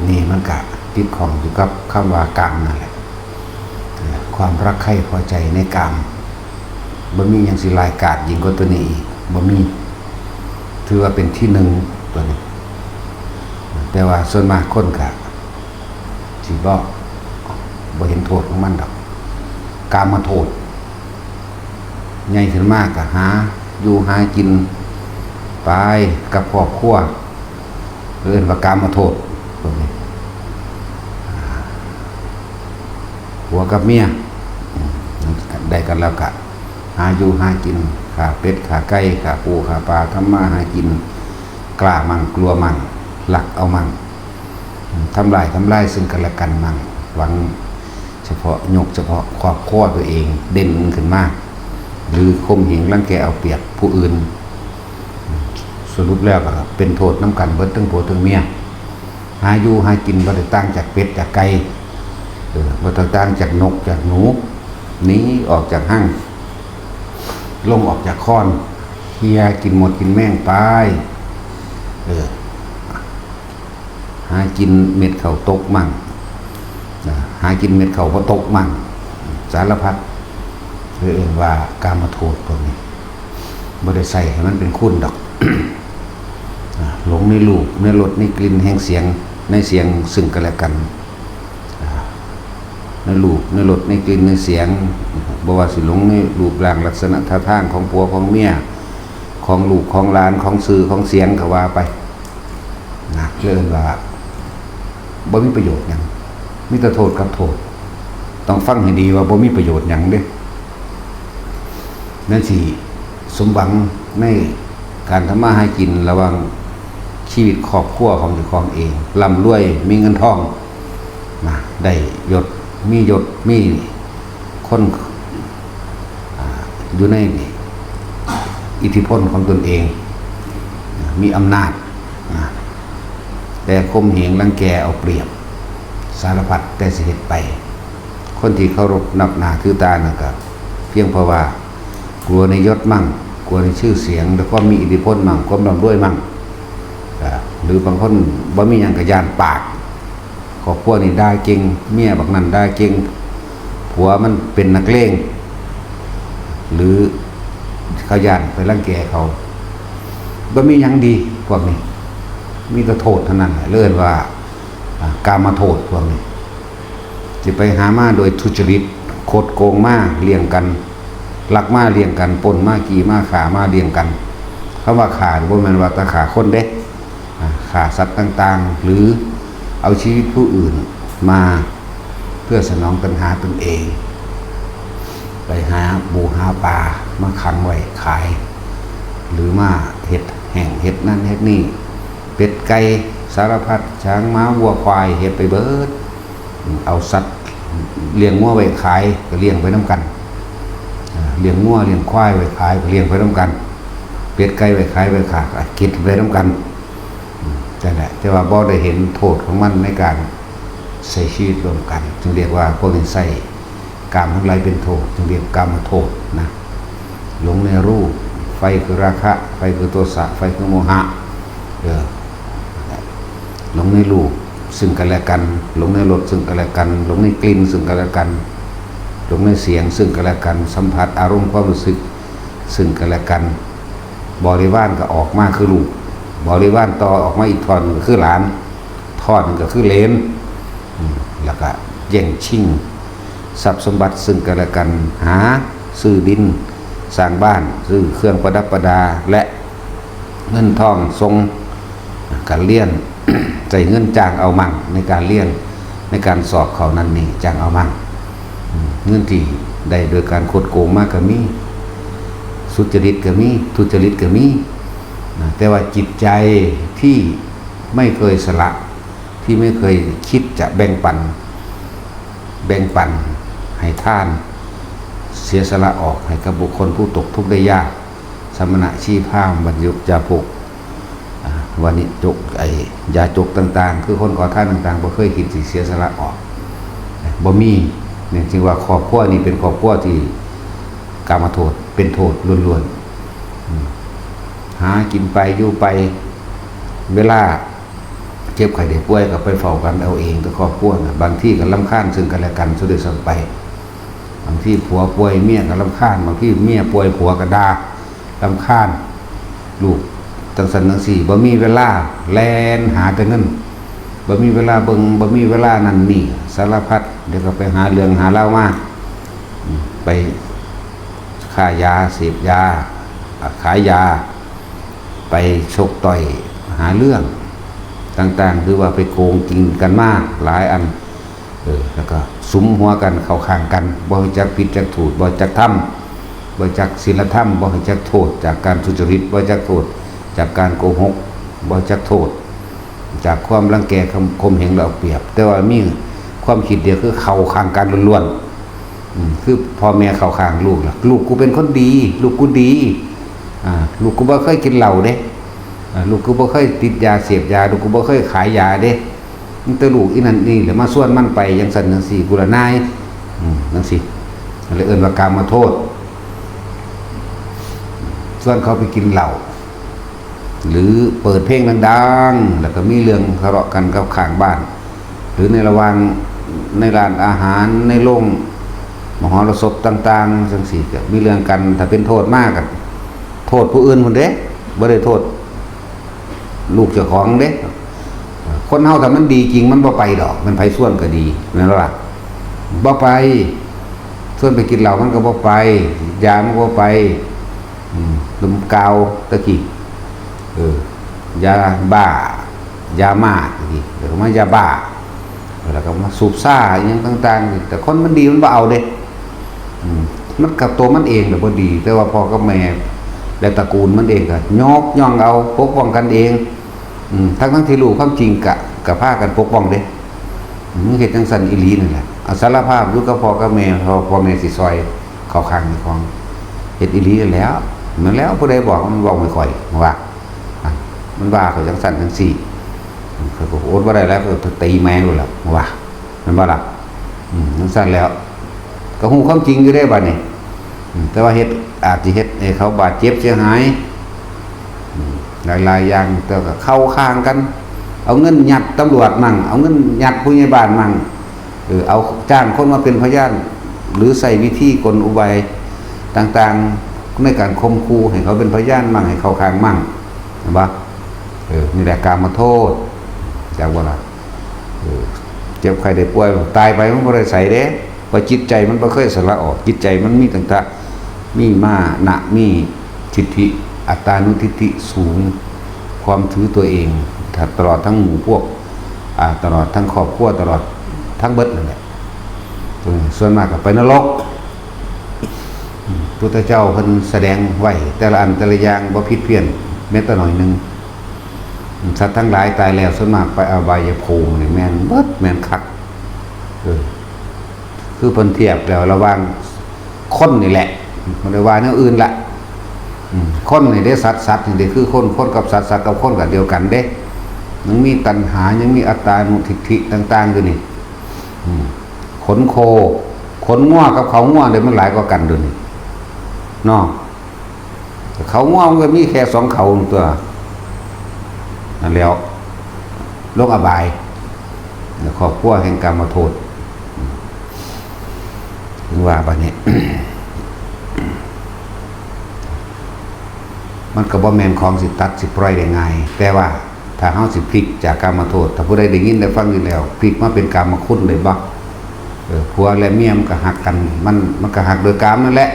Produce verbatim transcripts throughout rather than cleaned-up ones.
นี่มันกะติดข้องอยู่กับคำว่ากามนั่นแหละ เอ่อ ความรักใคร่พอใจในกาม บ่มีหยังสิร้ายกาจยิ่งกว่าตัวนี้อีก บ่มี ถือว่าเป็นที่หนึ่งตัวนี้ แต่ว่าส่วนมากคนกะสิบ่ บ่เห็นโทษของมันดอก กามโทษ ใหญ่ขึ้นมากะหาอยู่หากินไปกับครอบครัว เอิ้นว่ากามโทษพวกนี้ ผัวกับเมีย อืม ได้กันแล้วกะหาอยู่หากิน ฆ่าเป็ดฆ่าไก่ ฆ่าปูฆ่าปลา ทำมาหากิน กล้ามั่งกลัวมั่ง ลักเอามั่ง อืม ทำลายทำลายซึ่งกันและกันมั่ง หวังเฉพาะยกเฉพาะครอบครัวตัวเองเด่นขึ้นมา หรือข่มเหงรังแกเอาเปรียบผู้อื่น สรุปแล้วก็เป็นโทษนำกันเบิดทั้งผัวทั้งเมีย หาอยู่หากินบ่ได้ต่างจากเป็ดจากไก่ เออ บ่ได้ต่างจากนกจากหนู หนีออกจากฮัง ลงออกจากคอน เฮียกินมดกินแมงไป เออ หากินเม็ดข้าวตกมั่ง นะ หากินเม็ดข้าวบ่ตกมั่ง สารพัด เรียกว่ากามโทษพวกนี้ บ่ได้ใส่ให้มันเป็นคุณดอก อ่า หลงในรูป ในรส ในกลิ่น แห่งเสียง ในเสียงซึ่งกันและกัน อ่า ในรูป ในรส ในกลิ่น ในเสียง บ่ว่าสิหลงในรูปร่างลักษณะท่าทางของผัวของเมีย ของลูกของหลาน ของชื่อของเสียงก็ว่าไป นะ เรียกว่าบ่มีประโยชน์หยัง มีแต่โทษกับโทษ ต้องฟังให้ดีว่าบ่มีประโยชน์หยังเด้ นั่นสิสมหวังในการทำมาหากินระหว่างชีวิตครอบครัวของเจ้าของเอง ร่ำรวย มีเงินทอง นะ ได้ยศ มียศ มีคน อ่า อยู่ในอิทธิพลของตนเอง นะ มีอำนาจ นะ แต่ข่มเหงรังแกเอาเปรียบ สารพัดแต่สิเฮ็ดไป คนที่เคารพนับหน้าถือตานั่นก็เพียงเพราะว่ากลัวในยศมั่ง กลัวในชื่อเสียง และความมีอิทธิพลมั่ง ความร่ำรวยมั่ง อ่า หรือบางคนบ่มีหยังก็ย้านปาก ครอบครัวนี่ด่าเก่ง เมียบักนั่นด่าเก่ง ผัวมันเป็นนักเลง หรือเขาย้านไปรังแกเขา บ่มีหยังดีพวกนี้ มีแต่โทษเท่านั้นแหละ เรียกว่า อ่า กามโทษพวกนี้ สิไปหามาโดยทุจริต คดโกงมาเลี้ยงกัน ลักมาเลี้ยงกัน ปล้นมา จี้มา ฆ่ามาเลี้ยงกัน คำว่าฆ่านี่บ่แม่นว่าแต่ฆ่าคนเด้ อ่า ฆ่าสัตว์ต่างๆ หรือเอาชีวิตผู้อื่นมาเพื่อสนองตัณหาตนเอง ไปหาปูหาปลามาขังไว้ขาย หรือมาเฮ็ดแห้งเฮ็ดนั่นเฮ็ดนี่ เป็ดไก่สารพัด ช้างม้าวัวควาย เฮ็ดไปเบิด เอาสัตว์เลี้ยงงัวไว้ขายก็เลี้ยงไปนำกัน อ่า เลี้ยงงัวเลี้ยงควายไว้ขายก็เลี้ยงไปนำกัน เป็ดไก่ไว้ขายไว้ฆ่าก็กินไปนำกัน อืม นั่นแหละ แต่ว่าบ่ได้เห็นโทษของมันในการใช้ชีวิตร่วมกัน จึงเรียกว่าพวกนี้ใช้กามทั้งหลายเป็นโทษ จึงเรียกกามโทษนะ หลงในรูป ไฟคือราคะ ไฟคือโทสะ ไฟคือโมหะ เออ หลงในรูปซึ่งกันและกัน หลงในรสซึ่งกันและกัน หลงในกลิ่นซึ่งกันและกัน หลงในเสียงซึ่งกันและกัน สัมผัสอารมณ์ความรู้สึกซึ่งกันและกัน บริวารก็ออกมาคือลูก บริวารต่อออกมาอีกท่อนหนึ่งก็คือหลาน ท่อนหนึ่งก็คือเหลน อืม แล้วก็แย่งชิงทรัพย์สมบัติซึ่งกันและกัน หาซื้อดิน สร้างบ้าน ซื้อเครื่องประดับประดา และเงินทองส่งการเรียน ใช้เงินจ้างเอามั่งในการเรียน ในการสอบเขานั่นนี่จ้างเอามั่ง อืม เงินที่ได้โดยการคดโกงมาก็มี สุจริตก็มี ทุจริตก็มี นะ แต่ว่าจิตใจที่ไม่เคยสละ ที่ไม่เคยคิดจะแบ่งปัน แบ่งปันให้ทาน เสียสละออกให้กับบุคคลผู้ตกทุกข์ได้ยาก สมณะชีพราหมณ์บัณฑิตยาจก อ่า วานิจก ไอ้ยาจกต่างๆ คือคนขอทานต่างๆ บ่เคยคิดสิเสียสละออก บ่มี นี่จึงว่าครอบครัวนี่เป็นครอบครัวที่กามโทษ เป็นโทษล้วนๆ อืม หากินไปอยู่ไป เวลา เจ็บไข้ได้ป่วยก็ไปเฝ้ากันเอาเองกับครอบครัวนะ บางทีก็รำคาญซึ่งกันและกันซะด้วยซ้ำไป บางทีผัวป่วยเมียก็รำคาญ บางทีเมียป่วยผัวก็ด่ารำคาญ ลูกจังซั่นจังซี่ บ่มีเวลาแล่นหาแต่เงิน บ่มีเวลาเบิ่ง บ่มีเวลานั่นนี่ สารพัด เดี๋ยวก็ไปหาเรื่องหาราวมา อืม ไปค้ายา เสพยา อ่ะ ขายยา ไปชกต่อย หาเรื่องต่างๆ หรือว่าไปโกงกินกันมาหลายอัน เออ แล้วก็สุมหัวกันเข้าข้างกัน บ่รู้จักผิดจักถูก บ่รู้จักธรรม บ่รู้จักศีลธรรม บ่รู้จักโทษจากการทุจริต บ่รู้จักโทษจากการโกหก บ่รู้จักโทษจากความรังแกข่มเหงและเอาเปรียบ แต่ว่ามีความคิดเดียวคือเข้าข้างกันล้วนๆ อืม คือพ่อแม่เข้าข้างลูกล่ะ ลูกกูเป็นคนดี ลูกกูดี อ่า ลูกกูบ่เคยกินเหล้าเด้ อ่า ลูกกูบ่เคยติดยาเสพยา ลูกกูบ่เคยขายยาเด้ มันแต่ลูกอีนั่นนี่แหละมาชวนมันไปจังซั่นจังซี่ กูละนาย อืม จังซี่ นั่นเลยเอิ้นว่ากามโทษ ชวนเขาไปกินเหล้า หรือเปิดเพลงดังๆ แล้วก็มีเรื่องทะเลาะกันกับข้างบ้าน หรือในระหว่างในร้านอาหาร ในโรงมหรสพต่างๆ จังซี่ ก็มีเรื่องกัน ถ้าเป็นโทษมากก็โทษผู้อื่นพุ้นเด้ บ่ได้โทษลูกเจ้าของเด้ คนเฮาถ้ามันดีจริงมันบ่ไปดอก มันไผชวนก็ดี แม่นบ่ล่ะ บ่ไป ชวนไปกินเหล้ามันก็บ่ไป ยามันก็บ่ไป อืม ดมกาวตะกี้ เออ ยาบ้า ยามาตะกี้ แล้วก็มายาบ้า แล้วก็มาสูบซ่าอิหยังต่างๆ แต่คนมันดีมันบ่เอาเด้ อืม มันกับตัวมันเองน่ะบ่ดี แต่ว่าพ่อกับแม่และตระกูลมันเองก็ยกย่องเอา ปกป้องกันเอง อืม ทั้งๆ ที่รู้ความจริงกะ กะพากันปกป้องเด้ อืม เฮ็ดจังซั่นอีหลีนั่นแหละ เอาสารภาพอยู่กับพ่อกับแม่ พ่อ พ่อแม่สิซอยเข้าข้างเจ้าของ เฮ็ดอีหลีนั่นแหล้ว นั่นแหล้ว ผู้ใดบอกมันเว้าไม่ค่อยว่า อ่ะ มันว่าข้อยจังซั่นจังซี่ ข้อยก็อดบ่ได้แล้ว ข้อยก็ตีแม่โลดล่ะ ว่า แม่นบ่ล่ะ อืม จังซั่นแล้ว ก็ฮู้ความจริงอยู่เด้บัดนี้ อืม แต่ว่าเฮ็ด อาจสิเฮ็ดให้เขาบาดเจ็บเสียหาย อืม หลายๆ อย่าง แต่ก็เข้าข้างกัน เอาเงินยัดตำรวจมั่ง เอาเงินยัดผู้ใหญ่บ้านมั่ง เออ เอาจ้างคนมาเป็นพยาน หรือใช้วิธีกลอุบายต่างๆ ในการข่มขู่ให้เขาเป็นพยานมั่ง ให้เข้าข้างมั่ง เห็นบ่ เออ นี่แหละกามโทษ จักบ่ล่ะ เออ เจ็บไข้ได้ป่วย ตายไปมันบ่ได้ไสเด้ เพราะจิตใจมันบ่เคยสละออก จิตใจมันมีตั้งแต่ มีมานะ มีทิฏฐิ อัตตานุทิฏฐิสูง ความถือตัวเอง ตลอดทั้งหมู่พวก อ่า ตลอดทั้งครอบครัว ตลอดทั้งเบิดนั่นแหละ เออ ส่วนมากก็ไปนรก พุทธเจ้าเพิ่นแสดงไว้แต่ละอันแต่ละอย่างบ่ผิดเพี้ยนแม้แต่น้อยหนึ่ง สัตว์ทั้งหลายตายแล้วส่วนมากไปอบายภูมินี่แม่นเบิด แม่นคัก เออ คือเพิ่นเทียบแล้วระหว่างคนนี่แหละ บ่ได้ว่าแนวอื่นละ อืม คนนี่เด้ สัตว์ สัตว์นี่เด้ คือคน คนกับสัตว์ สัตว์กับคนก็เดียวกันเด้ ยังมีตัณหา ยังมีอัตตานุทิฏฐิต่างๆ อยู่นี่ อืม ขนโค ขนงัวกับเขางัวเด้ มันหลายกว่ากันเด้อนี่ เนาะ เขางัวมันก็มีแค่สองเขาตัว นั่นแหล้ว ลงอบาย ครอบครัวแห่งกามโทษ ถึงว่าบัดนี้ มันก็บ่แม่นของสิตัดสิปล่อยได้ง่าย แต่ว่าถ้าเฮาสิพลิกจากกามโทษ ถ้าผู้ใดได้ยินได้ฟังอยู่แล้ว พลิกมาเป็นกามคุณได้บ่ เออ ผัวและเมียมันก็ฮักกัน มัน มันก็ฮักโดยกามนั่นแหละ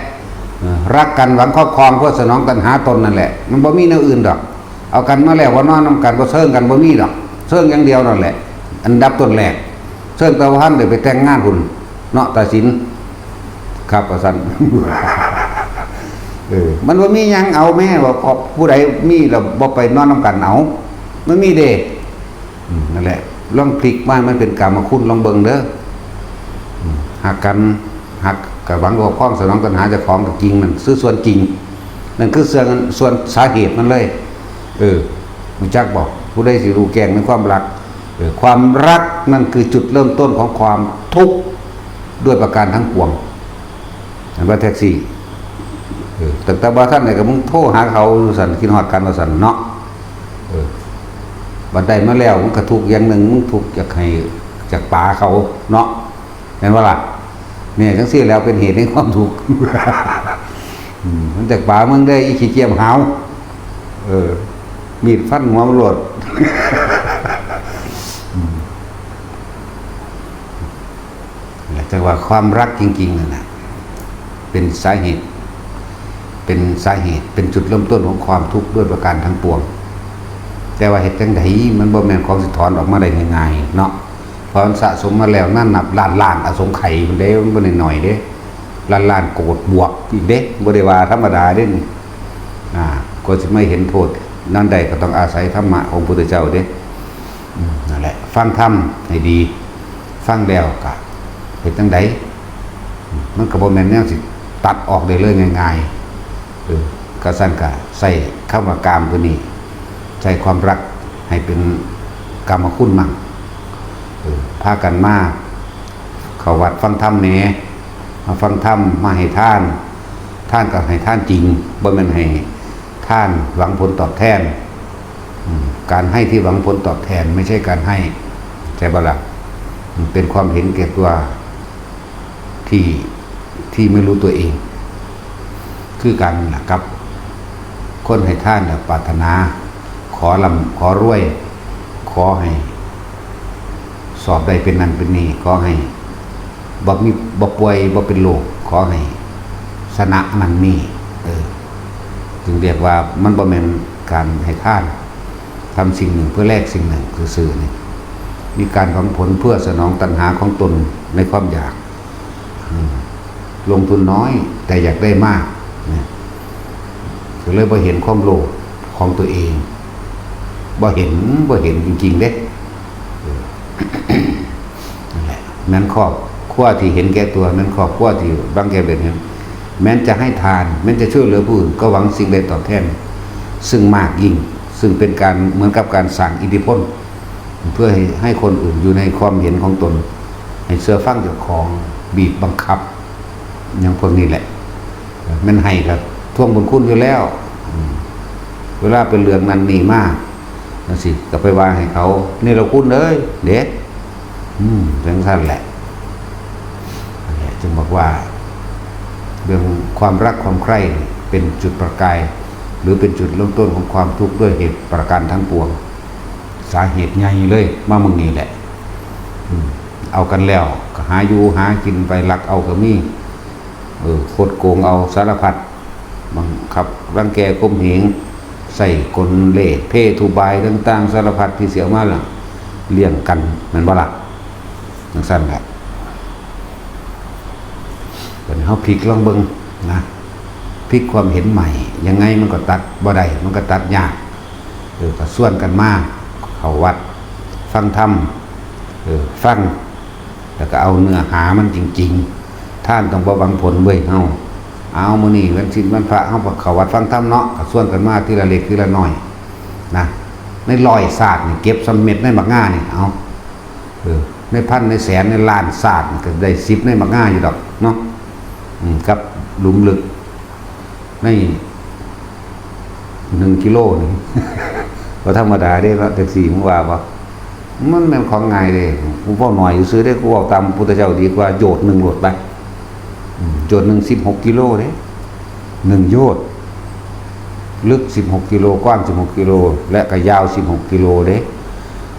เออ รักกันหวังครอบครองเพื่อสนองตัณหาตนนั่นแหละ มันบ่มีแนวอื่นดอก เอากันมาแล้วว่านอนนำกัน บ่เซิงกัน บ่มีดอก เซิงอย่างเดียวนั่นแหละ อันดับต้นแรก เซิงแต่ว่าทันได้ไปแต่งงานพุ้น เนาะ ตาสิน ครับ ว่าซั่น เออ มันบ่มีหยังเอาแม่ ว่าผู้ใดมีแล้วบ่ไปนอนนำกันเอา มันมีเด้ อืม นั่นแหละ ลองพลิกมา มันเป็นกามคุณ ลองเบิ่งเด้อ อืม ฮักกัน ฮักก็หวังครอบครองสนองตัณหาเจ้าของก็จริง นั่นคือส่วนจริง นั่นคือส่วน ส่วนสาเหตุมันเลย เออ รู้จักบ่ ผู้ใดสิรู้แจ้งในความรัก เออ ความรักนั่นคือจุดเริ่มต้นของความทุกข์ด้วยประการทั้งปวง เห็นบ่แท็กซี่ เออ ตั้งแต่บ่ทันได้ก็มึงโทรหาเขาว่าซั่น คิดฮอดกันว่าซั่นเนาะ เออ บัดได้มาแล้วมันก็ทุกข์อย่างหนึ่ง มันทุกข์อยากให้ อยากป๋าเขาเนาะ แม่นบ่ล่ะ? เนี่ย จังซี่แล้วเป็นเหตุให้ความทุกข์ อืม มันอยากป๋ามึงได้อีขี้เกียจหาว เออ มีดฟันหัวมันโลด อืม จังว่าความรักจริงๆนั่นน่ะ เป็นสาเหตุ เป็นสาเหตุ เป็นจุดเริ่มต้นของความทุกข์ด้วยประการทั้งปวง แต่ว่าเฮ็ดจั่งใด มันบ่แม่นของสิถอนออกมาได้ง่ายๆเนาะ เพราะมันสะสมมาแล้ว นั่นนับล้านๆอสงไขยพุ้นเด้ มันบ่น้อยๆเด้ ล้านๆโกรธบวกอีกเด้ บ่ได้ว่าธรรมดาเด้นี่ อ่า กว่าสิมาเห็นโทษนั้นได้ ก็ต้องอาศัยธรรมะของพุทธเจ้าเด้ อืม นั่นแหละ ฟังธรรมให้ดี ฟังแล้วก็เฮ็ดจั่งใด มันก็บ่แม่นแนวสิตัดออกได้เลยง่ายๆ เออ ก็ซั่นก็ใช้คำว่ากามตัวนี้ ใช้ความรักให้เป็นกามคุณมั่ง เออ พากันมาเข้าวัดฟังธรรมแหน่ มาฟังธรรม มาให้ทาน ทานก็ให้ทานจริง บ่แม่นให้ทานหวังผลตอบแทน อืม การให้ที่หวังผลตอบแทนไม่ใช่การให้ ใช่ปะล่ะ? มันเป็นความเห็นแก่ตัวที่ ที่ไม่รู้ตัวเอง คือกันล่ะกับคนให้ทานน่ะ ปรารถนาขอร่ำขอรวย ขอให้สอบได้เป็นนั่นเป็นนี่ ขอให้บ่มี บ่ป่วย บ่เป็นโรค ขอให้ชนะนั่นนี่ เออ จึงเรียกว่ามันบ่แม่นการให้ทาน ทำสิ่งหนึ่งเพื่อแลกสิ่งหนึ่งซื่อๆนี่ มีการหวังผลเพื่อสนองตัณหาของตนในความอยาก อืม ลงทุนน้อยแต่อยากได้มาก เนี่ย ก็เลยบ่เห็นความโลภของตัวเอง บ่เห็น บ่เห็นจริงๆเด้ เออ นั่นแหละ แม่นครอบครัวที่เห็นแก่ตัว แม่นครอบครัวที่รังแกเบียดเบียน แม้นจะให้ทาน แม้นจะช่วยเหลือผู้อื่น ก็หวังสิ่งใดตอบแทน ซึ่งมากยิ่ง ซึ่งเป็นการเหมือนกับการสร้างอิทธิพล เพื่อให้ ให้คนอื่นอยู่ในความเห็นของตน ให้เชื่อฟังเจ้าของ บีบบังคับ อย่างพวกนี้แหละ แม่นให้ก็ทวงบุญคุณอยู่แล้ว อืม เวลาเป็นเรื่องนั้นนี่มาจั่งซี้ ก็ไปว่าให้เขา เนรคุณเอ้ย เด้ อืม จั่งซั่นแหละ นั่นแหละ จึงบอกว่า เรื่องความรักความใคร่นี่เป็นจุดประกาย หรือเป็นจุดเริ่มต้นของความทุกข์ด้วยเหตุประการทั้งปวง สาเหตุใหญ่เลย มามื้อนี้แหละ อืม เอากันแล้วก็หาอยู่หากินไป ลักเอาก็มี เออ คดโกงเอาสารพัด บังคับรังแกข่มเหง ใช้กลเล่ห์เพทุบายต่างๆ สารพัดที่สิเอามาเลี้ยงกัน แม่นบ่ล่ะ? จั่งซั่นแหละ บัดนี้เฮาพลิกลองเบิ่งนะ พลิกความเห็นใหม่ ยังไงมันก็ตัดบ่ได้ มันก็ตัดยาก เออ ก็ชวนกันมาเข้าวัด ฟังธรรม เออ ฟัง แล้วก็เอาเนื้อหามันจริงๆ ทานต้องบ่หวังผลเว้ยเฮา เอามื้อนี้วันศีลวันพระ เฮาก็เข้าวัดฟังธรรมเนาะ ก็ชวนกันมาทีละเล็กทีละน้อยนะ ในร้อยซาดนี่เก็บส่ำเม็ดในบักง่านี่ เอา เออ ในพันในแสนในล้านซาดนี่ก็ได้สิบในบักง่าอยู่ดอกเนาะ อืม กับหลุมลึก ในหนึ่งกิโลนี่ บ่ธรรมดาเด้เนาะ แท็กซี่ มึงว่าบ่? มันแม่นของง่ายเด้ กูเว้าน้อยซื่อๆเด้ กูเว้าตามพระพุทธเจ้าดีกว่า โยชน์หนึ่งโลดไป อืม โยชน์หนึ่งสิบหกกิโลเด้ หนึ่งโยชน์ ลึกสิบหกกิโล กว้างสิบหกกิโล และก็ยาวสิบหกกิโลเด้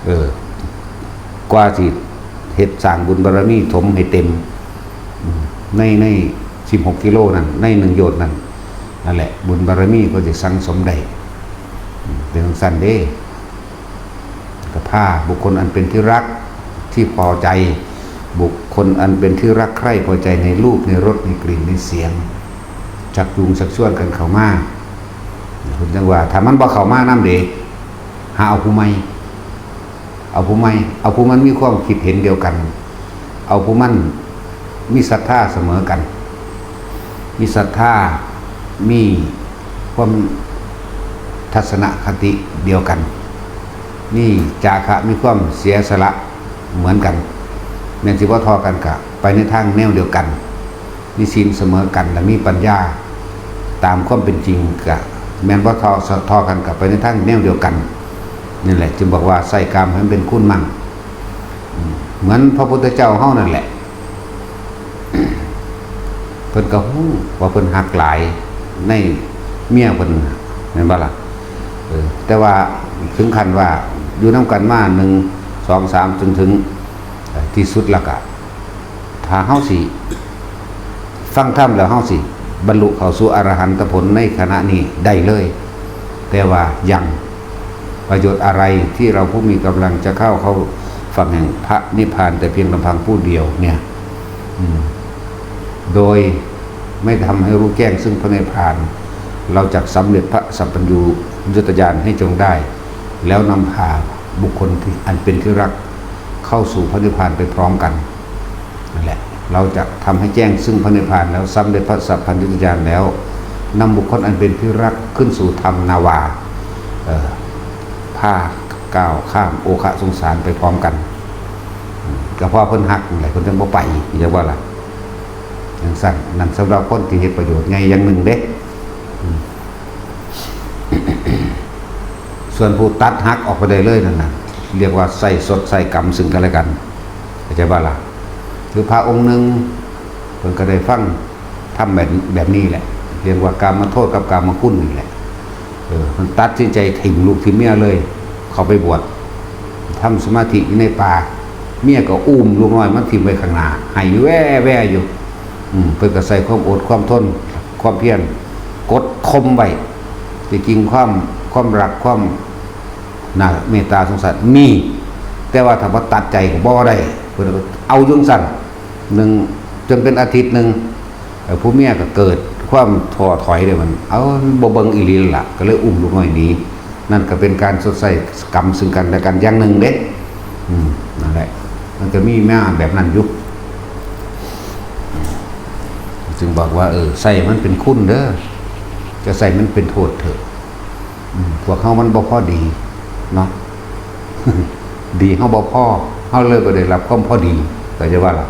เออ กว่าสิเฮ็ดสร้างบุญบารมีถมให้เต็ม อืม ใน ในสิบหกกิโลนั่น ในหนึ่งโยชน์นั่น นั่นแหละ บุญบารมีก็สิสั่งสมได้ อืม เป็นจั่งซั่นเด้ ก็พาบุคคลอันเป็นที่รักที่พอใจ บุคคลอันเป็นที่รักใคร่พอใจในรูป ในรส ในกลิ่น ในเสียง ชักจูงชักชวนกันเข้ามา เพิ่นจั่งว่า ถ้ามันบ่เข้ามานำเด้ หาเอาผู้ใหม่ เอาผู้ใหม่ เอาผู้มันมีความคิดเห็นเดียวกัน เอาผู้มันมีศรัทธาเสมอกัน มีศรัทธา มีความทัศนคติเดียวกัน มีจาคะ มีความเสียสละเหมือนกัน แม่นสิบ่ท่อกันกะไปในทางแนวเดียวกัน มีศีลเสมอกัน และมีปัญญาตามความเป็นจริงกะแม่นบ่ท่อ ท่อกันกะไปในทางแนวเดียวกัน นี่แหละ จึงบอกว่าใส่กามให้มันเป็นคุณมั่ง อืม เหมือนพระพุทธเจ้าเฮานั่นแหละ เพิ่นก็ฮู้ว่าเพิ่นฮักหลายในเมียเพิ่นน่ะ แม่นบ่ล่ะ? เออ แต่ว่าถึงขั้นว่าอยู่นำกันมาหนึ่ง สอง สาม จนถึง เอ่อ ที่สุดแล้วก็ ถ้าเฮาสิฟังธรรมแล้วเฮาสิบรรลุเข้าสู่อรหันตผลในขณะนี้ได้เลย แต่ว่ายัง ประโยชน์อะไรที่เราผู้มีกำลังจะเข้า เข้าฝั่งแห่งพระนิพพานแต่เพียงลำพังผู้เดียวเนี่ย อืม โดยไม่ทำให้รู้แจ้งซึ่งพระนิพพาน เราจักสำเร็จพระสัพพัญญูญุตญาณให้จงได้ แล้วนำพาบุคคลที่อันเป็นที่รักเข้าสู่พระนิพพานไปพร้อมกัน นั่นแหละ เราจะทำให้แจ้งซึ่งพระนิพพานแล้วสำเร็จพระสัพพัญญุตญาณแล้ว นำบุคคลอันเป็นที่รักขึ้นสู่ธรรมนาวา เอ่อ พาก้าวข้ามโอคะสงสารไปพร้อมกัน อืม ก็เพราะเพิ่นฮักนั่นแหละ เพิ่นจั่งบ่ไป เรียกว่าล่ะ จั่งซั่น นั่นสำหรับคนที่เฮ็ดประโยชน์ใหญ่อย่างหนึ่งเด้ อืม ส่วนผู้ตัดหักออกไปได้เลยนั่นน่ะ เรียกว่าใส่สดใส่กรรมซึ่งกันและกัน เข้าใจบ่ล่ะ? คือพระองค์หนึ่ง เพิ่นก็ได้ฟังธรรมแบบ แบบนี้แหละ เรียกว่ากามโทษกับกามคุณนี่แหละ เออ เพิ่นตัดสินใจถิ่มลูกถิ่มเมียเลย เข้าไปบวช ทำสมาธิอยู่ในป่า เมียก็อุ้มลูกน้อยมาถิ่มไว้ข้างหน้า ไห้อยู่แว่ๆอยู่ อืม เพิ่นก็ใส่ความอดความทน ความเพียร กดข่มไว้ ที่จริงความ ความรัก ความ น่ะ เมตตาสงสารมี แต่ว่าถ้าบ่ตัดใจก็บ่ได้ เพิ่นก็เอาอยู่จั่งซั้น หนึ่ง จนเป็นอาทิตย์หนึ่ง เอ่อ ผู้เมียก็เกิดความท้อถอยเด้ มัน เอ้า บ่เบิ่งอีหลีแล้วล่ะ ก็เลยอุ้มลูกน้อยหนี นั่นก็เป็นการสดใส่กรรมซึ่งกันและกันอย่างหนึ่งเด้ อืม นั่นแหละ มันก็มีมาแบบนั้นอยู่ จึงบอกว่า เออ ใส่มันเป็นคุณเด้อ จะใส่มันเป็นโทษเถอะ อืม พวกเฮามันบ่พอดีเนาะ ดีเฮาบ่พอ เฮาเลยบ่ได้รับความพอดี เข้าใจบ่ล่ะ?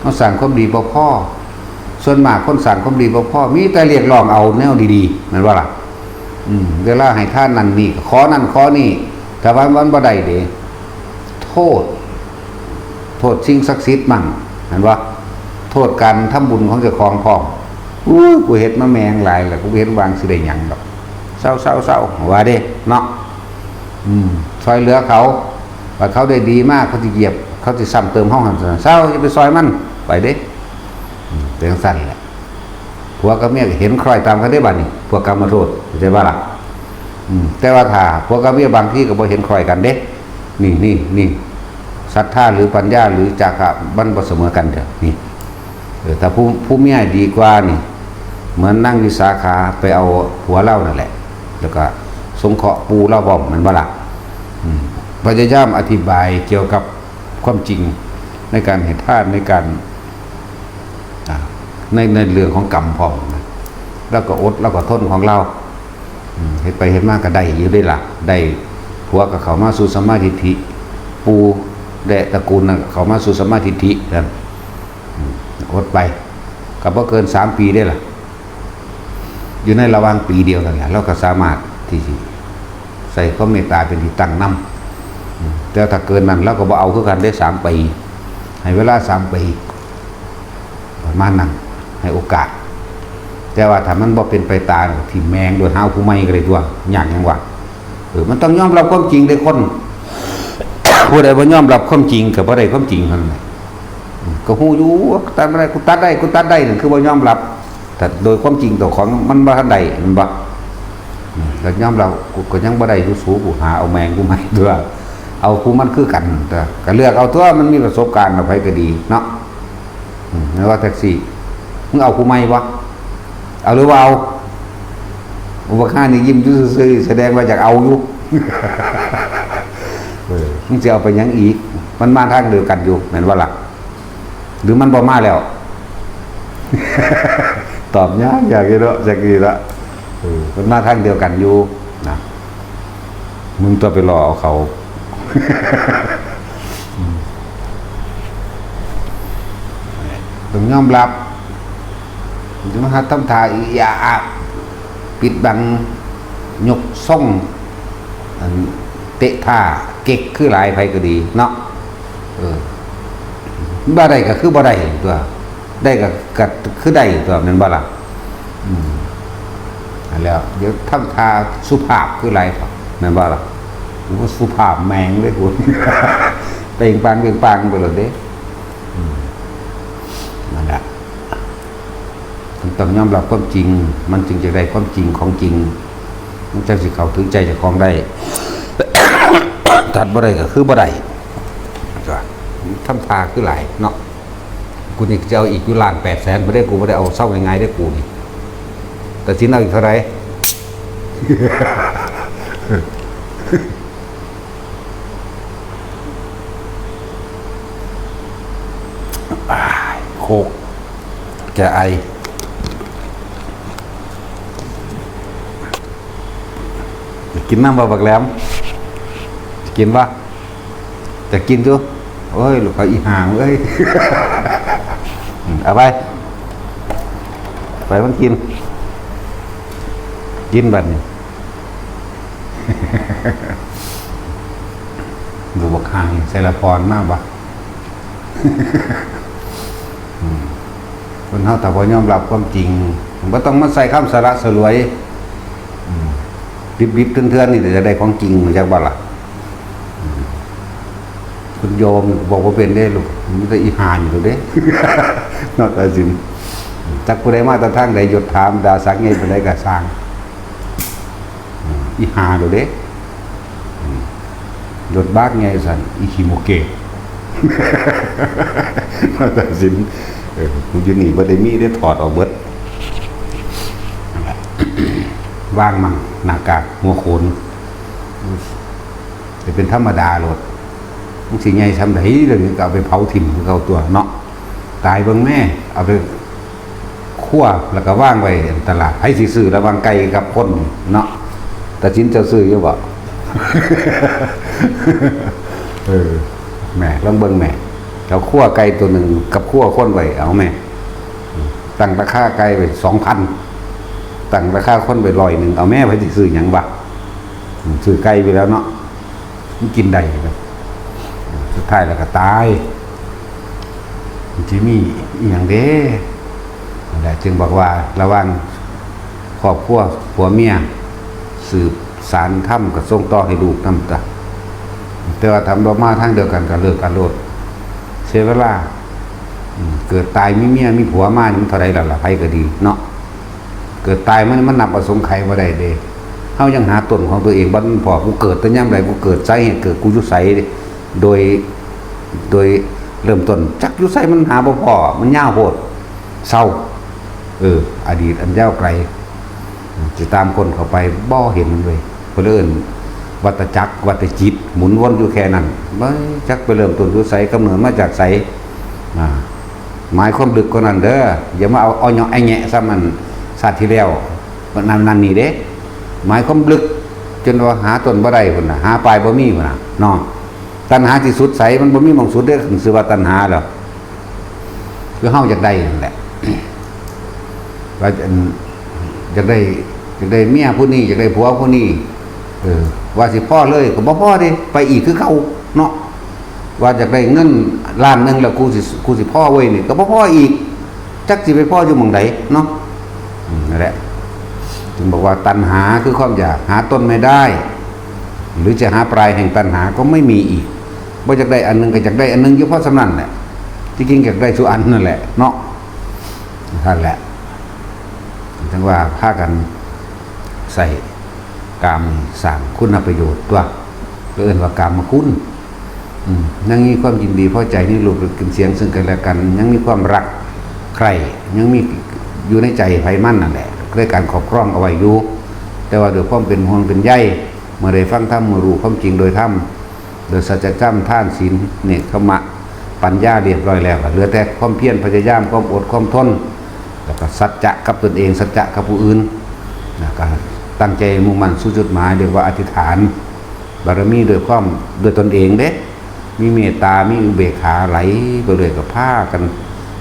เฮาสร้างความดีบ่พอ ส่วนมากคนสร้างความดีบ่พอ มีแต่เรียกร้องเอาแนวดีๆ แม่นบ่ล่ะ? อืม เวลาให้ทานนั่นนี่ ขอนั่นขอนี่ แต่ว่ามันบ่ได้เด้ โทษ โทษสิ่งศักดิ์สิทธิ์มั่ง แม่นบ่? โทษการทำบุญของเจ้าของพร้อม อู้ กูเฮ็ดมาแม่งหลายแล้ว กูบ่เห็นว่าสิได้หยังดอก เซาๆๆ ว่าเด้ เนาะ อืม ซ่อยเหลือเขา บัดเขาได้ดีมา เขาสิเหยียบ เขาสิซ้ำเติมเฮาหั่นซั่น เซา อย่าไปซ่อยมัน ไปเด้ อืม เป็นจั่งซั้นแหละ ผัวกับเมียก็เห็นคล้อยตามกันเด้บัดนี้ พวกกามโทษ เข้าใจบ่ล่ะ? อืม แต่ว่าถ้าผัวกับเมียบางทีก็บ่เห็นคล้อยกันเด้ นี่ นี่ นี่ ศรัทธาหรือปัญญาหรือจาคะมันบ่เสมอกันเด้อ นี่ เออ ถ้าผู้ ผู้เมียดีกว่านี่ เหมือนนางวิสาขาไปเอาผัวลาวนั่นแหละ แล้วก็สงเคราะห์ปู่ลาวพร้อม แม่นบ่ล่ะ? อืม พยายามอธิบายเกี่ยวกับความจริงในการให้ทาน ในการ อ่า ใน ในเรื่องของกรรมพร้อมนะ แล้วก็อด แล้วก็ทนของลาว อืม เฮ็ดไปเฮ็ดมาก็ได้อยู่เด้ล่ะ ได้ผัวก็เข้ามาสู่สัมมาทิฏฐิ ปู่และตระกูลน่ะเข้ามาสู่สัมมาทิฏฐินั่น อืม อดไป ก็บ่เกินสามปีเด้ล่ะ อยู่ในระหว่างปีเดียวนั่นแหละ ลาวก็สามารถที่สิใส่ความเมตตาเป็นที่ตั้งนำ อืม แต่ถ้าเกินนั้นลาวก็บ่เอาคือกันเด้ สามปี ให้เวลาสามปี ประมาณนั้น ให้โอกาส แต่ว่าถ้ามันบ่เป็นไปตาม ถิ่มแม่งโลด หาผู้ใหม่ก็ได้ตัวยากหยังวะ เออ มันต้องยอมรับความจริงเด้คน ผู้ใดบ่ยอมรับความจริงก็บ่ได้ความจริงเท่านั้นแหละ อืม ก็ฮู้อยู่ว่าตัดบ่ได้ กูตัดได้ กูตัดได้ นั่นคือบ่ยอมรับ แต่โดยความจริงเจ้าของมันบ่ทันได้ แม่นบ่? อืม ก็ยอมรับ กูก็ยังบ่ได้อยู่ สู กูหาเอาแม่งกูใหม่ตั๊ว เอาผู้มันคือกันตั๊ว ก็เลือกเอาตั๊ว มันมีประสบการณ์แล้ว ไผก็ดีเนาะ อืม แม่นว่าแท็กซี่ มึงเอาผู้ใหม่บ่? เอาหรือบ่เอา? อุปกรณ์นี่ยิ้มอยู่ซื่อๆ แสดงว่าอยากเอาอยู่ เออ มึงสิเอาไปหยังอีก? มันมาทางเดียวกันอยู่ แม่นบ่ล่ะ? หรือมันบ่มาแล้ว? ตอบยาก ยากอยู่เนาะ จักดีละ เออ มันมาทางเดียวกันอยู่นะ มึงตั๊วไปรอเอาเขา ต้องยอมรับ จะมาหาทำท่าอีหยาอะ ปิดบัง ยกทรง อัน เตะท่าเก๊กคือหลายไผก็ดีเนาะ เออ บ่ได้ก็คือบ่ได้ตัว ได้ก็ ก็คือได้ตัว แม่นบ่ล่ะ อืม นั่นแหล้ว เดี๋ยวทำท่าสุภาพคือหลาย แม่นบ่ล่ะ กูว่าสุภาพแม่งเลยกู เปล่งปลังเปล่งปลังไปเลยเด้ อืม นั่นแหละ มันต้องยอมรับความจริง มันจึงจะได้ความจริงของจริง มันจั่งสิเข้าถึงใจเจ้าของได้ ตัดบ่ได้ก็คือบ่ได้ ก็ทำท่าคือหลายเนาะ กูนี่จะเอาอีกอยู่ล้านแปดแสนบ่ได้ กูบ่ได้เอาเซาง่ายๆได้ กูนี่ แต่สินเอาอีกเท่าไหร่ โคก แก้ไอ กินน้ำบ่บักแหลม กินบ่ จะกินอยู่ โอ้ย ลูกเขาอีห่างเอ้ย เอาไป ไปมันกิน กินบัดนี้ ดูบักห่างใส่ละพรมากบ่ อืม คนเฮาถ้าบ่ยอมรับความจริง บ่ต้องมาใส่คำสละสลวย อืม ดิบๆเถื่อนๆนี่จะได้ของจริง รู้จักบ่ล่ะ อืม คุณโยมบอกว่าเป็นเด้ลูก มีแต่อีห่าอยู่เด้ นอกจากสิน จักผู้ใดมาแต่ทางใด ยศถาบรรดาศักดิ์ใหญ่ปานใดก็ซ่าง อืม อีห่าโลดเด้ อืม รถบักไงสั่น อีขี้โมเกะ มาตัดสิน เออ กูอยู่นี่บ่ได้มีได้ถอดออกเบิด นั่นแหละ ว่างมั่ง หน้ากากหัวโขน จะเป็นธรรมดาโลด มันสิใหญ่ส่ำใด เดี๋ยวนี้ก็เอาไปเผาถิ่มคือเก่าตัวเนาะ ตายเบิ่งแม่ เอาไป ครัวแล้วก็วางไว้ตลาด ไผสิซื้อระหว่างไก่กับคนเนาะ ตัดสินเจ้าซื้ออยู่บ่ เออ แหม่ ลองเบิ่งแหม่ เอาครัวไก่ตัวหนึ่งกับครัวคนไว้ เอาแหม่ ตั้งราคาไก่ไว้สองพัน ตั้งราคาคนไว้ร้อยหนึ่ง เอาแหม่ ไผสิซื้อหยังวะ ซื้อไก่ไปแล้วเนาะ มันกินได้นะ สุดท้ายแล้วก็ตาย มันสิมีอีหยังเด้ นั่นแหละ จึงบอกว่าระหว่างครอบครัวผัวเมีย สืบสานธรรมก็ส่งต่อให้ลูกนำตะ แต่ว่าทำบ่มาทางเดียวกันก็เลิกกันโลด เสียเวลา อืม เกิดตายมีเมียมีผัวมานี่มันเท่าใดแล้วล่ะ ไผก็ดีเนาะ เกิดตายมัน มันนับอสงไขยบ่ได้เด้ เฮายังหาต้นของตัวเองบ่ทันพอ กูเกิดแต่ยามใด กูเกิดสาเหตุเกิดกูอยู่ไส โดย โดยเริ่มต้น จักอยู่ไสมันหาบ่พอ มันยาวโพด เศร้า เออ อดีตอันยาวไกล สิตามคนเข้าไปบ่เห็นเลย เพิ่นเอิ้นวัฏจักร วัฏจิต หมุนวนอยู่แค่นั้น บ่จักไปเริ่มต้นอยู่ไส กำเนิดมาจากไส อ่า หมายความลึกกว่านั้นเด้อ อย่ามาเอา เอาเหยาะไอ้แงะซ้ำอันชาติที่แล้ว นั่น นั่นนี่เด้ หมายความลึก จนว่าหาต้นบ่ได้พุ้นน่ะ หาปลายบ่มีพุ้นน่ะ เนาะ ตัณหาที่สุดใส มันบ่มีหม่องสุดเด้ ชื่อว่าตัณหาแล้ว คือเฮาอยากได้นั่นแหละ ว่าอัน อยากได้ อยากได้เมียผู้นี้ อยากได้ผัวผู้นี้ เออ ว่าสิพอเลยก็บ่พอเด้ ไปอีกคือเก่าเนาะ ว่าอยากได้เงินล้านหนึ่งแล้ว กูสิ กูสิพอเว้ยนี่ ก็บ่พออีก จักสิไปพออยู่หม่องใดเนาะ อืม นั่นแหละ จึงบอกว่าตัณหาคือความอยาก หาต้นไม่ได้ หรือจะหาปลายแห่งตัณหาก็ไม่มีอีก บ่อยากได้อันหนึ่งก็อยากได้อันหนึ่งอยู่ เพราะฉะนั้นแหละ ที่จริงอยากได้สุอันนั่นแหละเนาะ นั่นแหละ จั่งว่าพากันใส่กามสร้างคุณประโยชน์ตัว ก็เอิ้นว่ากามคุณ อืม ยังมีความยินดีพอใจในรูปรสกลิ่นเสียงซึ่งกันและกัน ยังมีความรักใคร่ ยังมีอยู่ในใจไผมันนั่นแหละ ด้วยการครอบครองเอาไว้อยู่ แต่ว่าด้วยความเป็นห่วงเป็นใย เมื่อได้ฟังธรรม เมื่อรู้ความจริงโดยธรรม โดยสัจธรรม ทาน ศีล เนกขมะ ปัญญาเรียบร้อยแล้ว ก็เหลือแต่ความเพียรพยายาม ความอดความทน แล้วก็สัจจะกับตนเอง สัจจะกับผู้อื่น แล้วก็ตั้งใจมุ่งมั่นสู่จุดหมาย เรียกว่าอธิษฐานบารมีด้วยความ ด้วยตนเองเด้ มีเมตตา มีอุเบกขาไหลไปเรื่อย ก็พากัน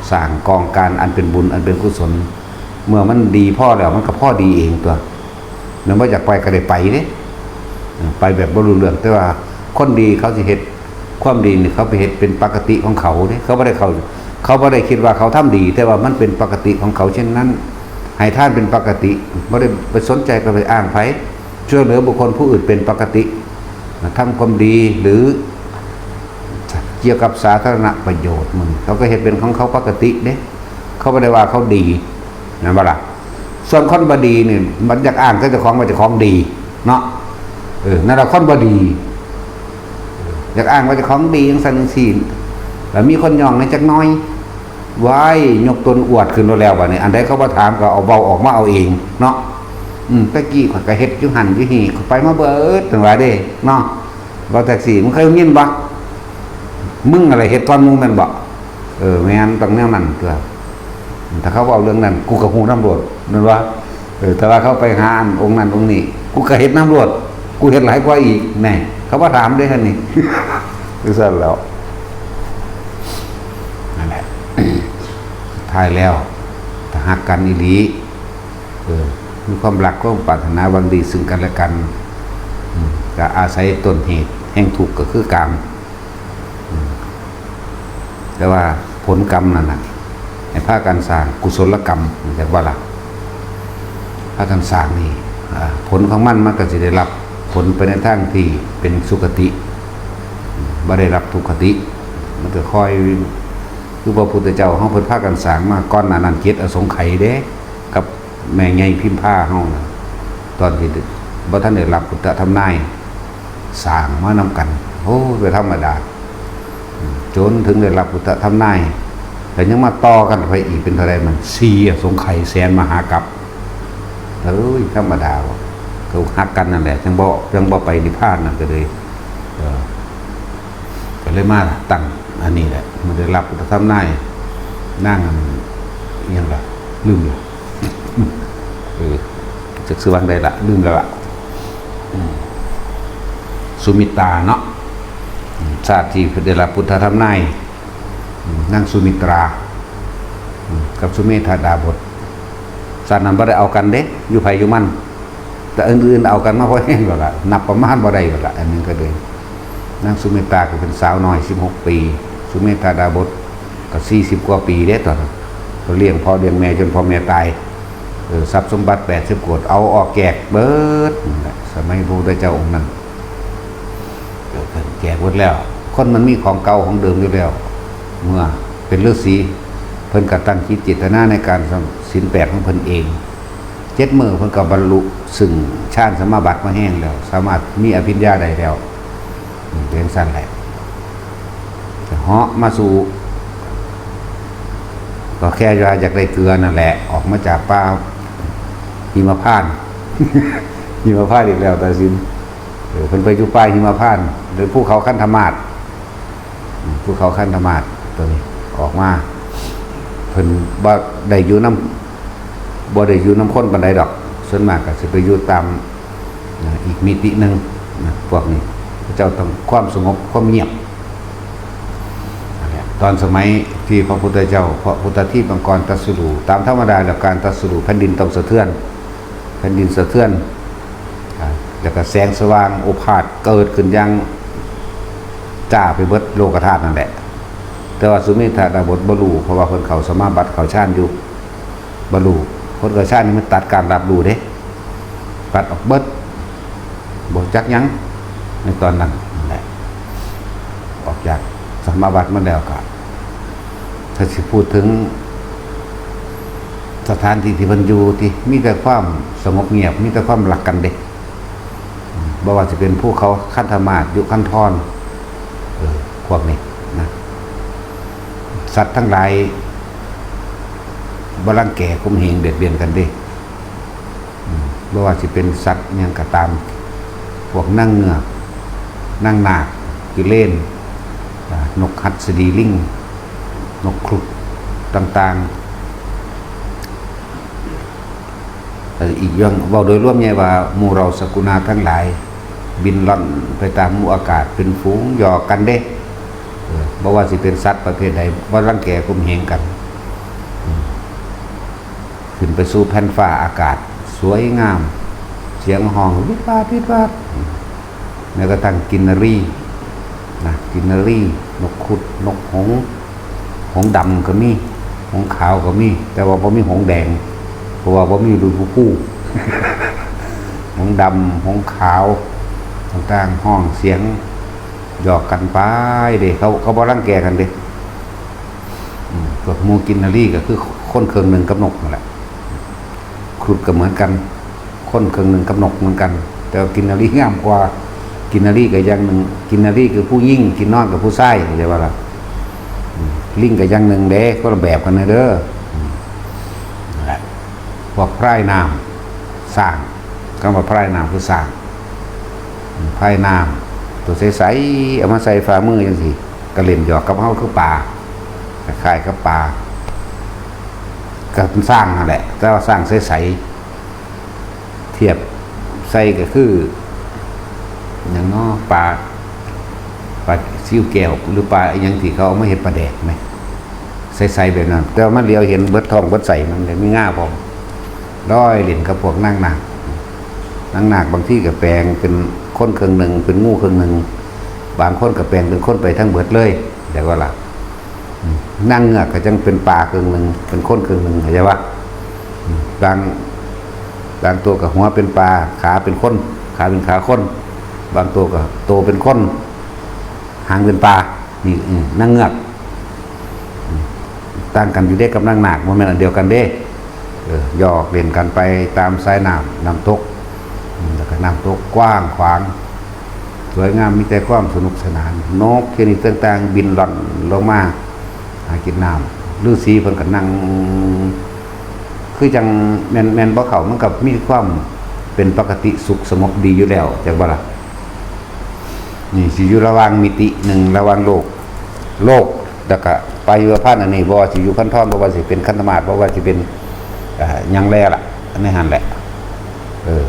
สร้างกองการอันเป็นบุญ อันเป็นกุศล เมื่อมันดีพอแล้ว มันก็พอดีเองตัว แม่นบ่ อยากไปก็ได้ไปเด้ ไปแบบบ่รู้เรื่อง แต่ว่าคนดีเขาสิเฮ็ดความดีนี่ เขาไปเฮ็ดเป็นปกติของเขาเด้ เขาบ่ได้เขา เขาบ่ได้คิดว่าเขาทำดี แต่ว่ามันเป็นปกติของเขาเช่นนั้น ให้ทานเป็นปกติ บ่ได้ไปสนใจ ก็ไปอ้างไผ ช่วยเหลือบุคคลผู้อื่นเป็นปกติ ทำความดีหรือเกี่ยวกับสาธารณประโยชน์ มันเขาก็เฮ็ดเป็นของเขาปกติเด้ เขาบ่ได้ว่าเขาดี นั่นบ่ล่ะ ส่วนคนบ่ดีนี่ มันอยากอ้างแต่เจ้าของว่าเจ้าของดีเนาะ เออ นั่นแหละคนบ่ดี อยากอ้างว่าเจ้าของดีจังซั่นจังซี่ แล้วมีคนย่องในจักหน่อย ว้าย ยกตนอวดขึ้นแล้ว บัดนี้ อันใดเขาบ่ถามก็เอาเว้าออกมาเอาเองเนาะ อืม ตะกี้ข้อยก็เฮ็ดอยู่หั่นอยู่นี่ ข้อยไปมาเบิด จั่งว่าเด้เนาะ เว้าจั่งซี้ มึงเคยยินบ่ มึงอะไรเฮ็ดก่อนหมู่แม่นบ่ เออ แม่น ต้องแนวนั้นตั๊ว ถ้าเขาเว้าเรื่องนั้น กูก็ฮู้นำโลด แม่นบ่ เออ แต่ว่าเขาไปหาอันองค์นั้นองค์นี้ กูก็เฮ็ดนำโลด กูเฮ็ดหลายกว่าอีก แน่ เขาบ่ถามเด้ หั่นนี่ จั่งซั่นแหล้ว นั่นแหละ สุดท้ายแล้ว ถ้าฮักกันอีหลี เออ มีความรัก ความปรารถนาหวังดีซึ่งกันและกัน อืม ก็อาศัยต้นเหตุแห่งทุกข์ก็คือกาม อืม แต่ว่าผลกรรมนั่นน่ะ ให้พากันสร้างกุศลกรรม จักบ่ล่ะ พากันสร้างนี่ อ่า ผลของมัน มันก็สิได้รับผลไปในทางที่เป็นสุคติ บ่ได้รับทุคติ มันก็ค่อย คือพระพุทธเจ้าเฮาเพิ่นพากันสร้างมาก่อนหน้านั้นเจ็ดอสงไขยเด้ กับแม่ใหญ่พิมพาเฮาน่ะ ตอนที่บ่ทันได้รับพุทธธรรมนาย สร้างมานำกัน โอ้ บ่ธรรมดา จนถึงได้รับพุทธธรรมนาย แล้วยังมาต่อกันไปอีกเป็นเท่าใดมัน สี่อสงไขยแสนมหากัป เอ้ย ธรรมดาบ่ เขาฮักกันนั่นแหละ จั่งบ่ จั่งบ่ไปนิพพานนั่นก็เลย เออ ก็เลยมาตั้งอันนี้แหละ มันได้รับพุทธธรรมนาย นางอันอิหยังล่ะ ลืมละ เออ จักชื่อว่าใดล่ะ ลืมแล้วล่ะ อืม สุมิตราเนาะ อืม ชาติที่ได้รับพุทธธรรมนาย อืม นางสุมิตรา อืม กับสุเมธาดาบส ชาตินั้นบ่ได้เอากันเด้ อยู่ไผอยู่มัน แต่อื่นๆเอากันมาพอแฮงแล้วล่ะ นับประมาณบ่ได้แล้วล่ะ อันหนึ่งก็เลย นางสุเมธาก็เป็นสาวน้อย สิบหก ปี สุเมธาดาบสก็ สี่สิบ กว่าปีเด้ตอนนั้น ก็เลี้ยงพ่อเลี้ยงแม่จนพ่อแม่ตาย เออ ทรัพย์สมบัติ แปดสิบ โกฏ เอาออกแจกเบิดนั่นแหละ สมัยพระพุทธเจ้าองค์นั้น แจกเบิดแล้ว คนมันมีของเก่าของเดิมอยู่แล้ว เมื่อเป็นฤาษี เพิ่นก็ตั้งจิตเจตนาในการศีลแปดของเพิ่นเอง เจ็ดมื้อเพิ่นก็บรรลุซึ่งฌานสมาบัติมาแฮงแล้ว สามารถมีอภิญญาได้แล้ว อืม เป็นซั่นแหละ ก็เหาะมาสู่ ก็แค่ว่าอยากได้เกลือนั่นแหละ ออกมาจากป่าหิมพานต์ หิมพานต์อีกแล้ว ตาสิน เออ เพิ่นไปอยู่ป่าหิมพานต์ หรือภูเขาคันธมาศ อืม ภูเขาคันธมาศตัวนี้ ออกมา เพิ่นบ่ได้อยู่นำ บ่ได้อยู่นำคนปานใดดอก ส่วนมากก็สิไปอยู่ตาม นะ อีกมิติหนึ่ง นะ พวกนี้ พระเจ้าต้องความสงบ ความเงียบ นั่นแหละ ตอนสมัยที่พระพุทธเจ้า พระพุทธทิพย์มังกรตรัสรู้ ตามธรรมดาแล้วการตรัสรู้แผ่นดินต้องสะเทือน แผ่นดินสะเทือน อ่า แล้วก็แสงสว่างโอภาสเกิดขึ้นอย่างจ้าไปเบิดโลกธาตุนั่นแหละ แต่ว่าสุเมธาดาบสบ่รู้ เพราะว่าเพิ่นเข้าสมาบัติเข้าฌานอยู่ บ่รู้ คนเข้าฌานนี่มันตัดการรับรู้เด้ ตัดออกเบิด บ่จักหยัง ในตอนนั้นนั่นแหละ ออกจากสมาบัติมาแล้วก็ ถ้าสิพูดถึงสถานที่ที่เพิ่นอยู่ ที่มีแต่ความสงบเงียบ มีแต่ความรักกันเด้ บ่ว่าสิเป็นภูเขาคันธมาศ ยุคันธร เออ พวกนี้นะ สัตว์ทั้งหลายบ่รังแกข่มเหงเบียดเบียนกันเด้ อืม บ่ว่าสิเป็นสัตว์หยังก็ตาม พวกนางเงือก นางนาค กิเลน อ่า นกหัสดีลิง นกครุฑต่างๆ แต่อีกอย่าง เว้าโดยรวมใหญ่ว่า หมู่เหล่าสกุณาทั้งหลาย บินล่อนไปตามหมู่อากาศเป็นฝูงหยอกกันเด้ เออ บ่ว่าสิเป็นสัตว์ประเภทใด บ่รังแกข่มเหงกัน อืม ขึ้นไปสู่แผ่นฟ้าอากาศ สวยงาม เสียงฮ้องวิดวาดวิดวาด อืม แม้กระทั่งกินนรีนะ กินนรี นกครุฑ นกหงส์ หงส์ดำก็มี หงส์ขาวก็มี แต่ว่าบ่มีหงส์แดง เพราะว่าบ่มีฤดูผู้ หงส์ดำ หงส์ขาว ต่างๆ ฮ้องเสียงหยอกกันไปเด้ เขา เขาบ่รังแกกันเด้ อืม พวกหมู่กินนรีก็คือคนครึ่งหนึ่งกับนกนั่นแหละ ครุฑก็เหมือนกัน คนครึ่งหนึ่งกับนกเหมือนกัน แต่ว่ากินนรีงามกว่า กินนรีก็อย่างหนึ่ง กินนรีคือผู้หญิง กินนอนกับผู้ชาย เข้าใจบ่ล่ะ อืม ลิงก็อย่างหนึ่งเด้ คนละแบบกันนะเด้อ อืม นั่นแหละ พวกพรายน้ำ ช้าง คำว่าพรายน้ำคือช้าง อืม พรายน้ำ ตัวใสๆ เอามาใส่ฝ่ามือจังซี้ ก็เล่นหยอกกับเฮาคือปลา คล้ายๆ กับปลา กับช้างนั่นแหละ แต่ว่าช้างใสๆ เทียบใส่ก็คือ หยังน้อ ปลา ปลาซิวแก้ว หรือปลาอิหยังที่เขาเอามาเฮ็ดปลาแดกไหม ใสๆ แบบนั้น แต่ว่ามันเหลียวเห็นเบิดท้องเบิดไส้มันเลย มีงาพร้อม ลอยเล่นกับพวกนางนาค นางนาคบางทีก็แปลงเป็นคนครึ่งหนึ่ง เป็นงูครึ่งหนึ่ง บางคนก็แปลงเป็นคนไปทั้งเบิดเลย แต่ว่าล่ะ อืม นางเงือกก็จังเป็นปลาครึ่งหนึ่ง เป็นคนครึ่งหนึ่ง เข้าใจปะ อืม บาง บางตัวก็หัวเป็นปลา ขาเป็นคน ขาเป็นขาคน บางตัวก็โตเป็นคน หางเป็นปลา นี่ อืม นางเงือก อืม ต่างกันอยู่เด้กับนางนาค บ่แม่นอันเดียวกันเด้ เออ หยอกเล่นกันไปตามสายน้ำ น้ำตก อืม แล้วก็น้ำตกกว้างขวาง สวยงาม มีแต่ความสนุกสนาน นกชนิดต่างๆ บินล่อนลงมาหากินน้ำ ฤๅษีเพิ่นก็นั่ง คือจังแม่น แม่นบ่เข้า มันก็มีความเป็นปกติสุขสงบดีอยู่แล้ว จักบ่ล่ะ นี่สิอยู่ระหว่างมิติหนึ่ง ระหว่างโลก โลก แล้วก็ไปอยู่พันอันนี้ บ่ว่าสิอยู่พันทอง บ่ว่าสิเป็นคันธมาศ บ่ว่าสิเป็น เอ่อ หยังแลล่ะ อันนี้หั่นแหละ เออ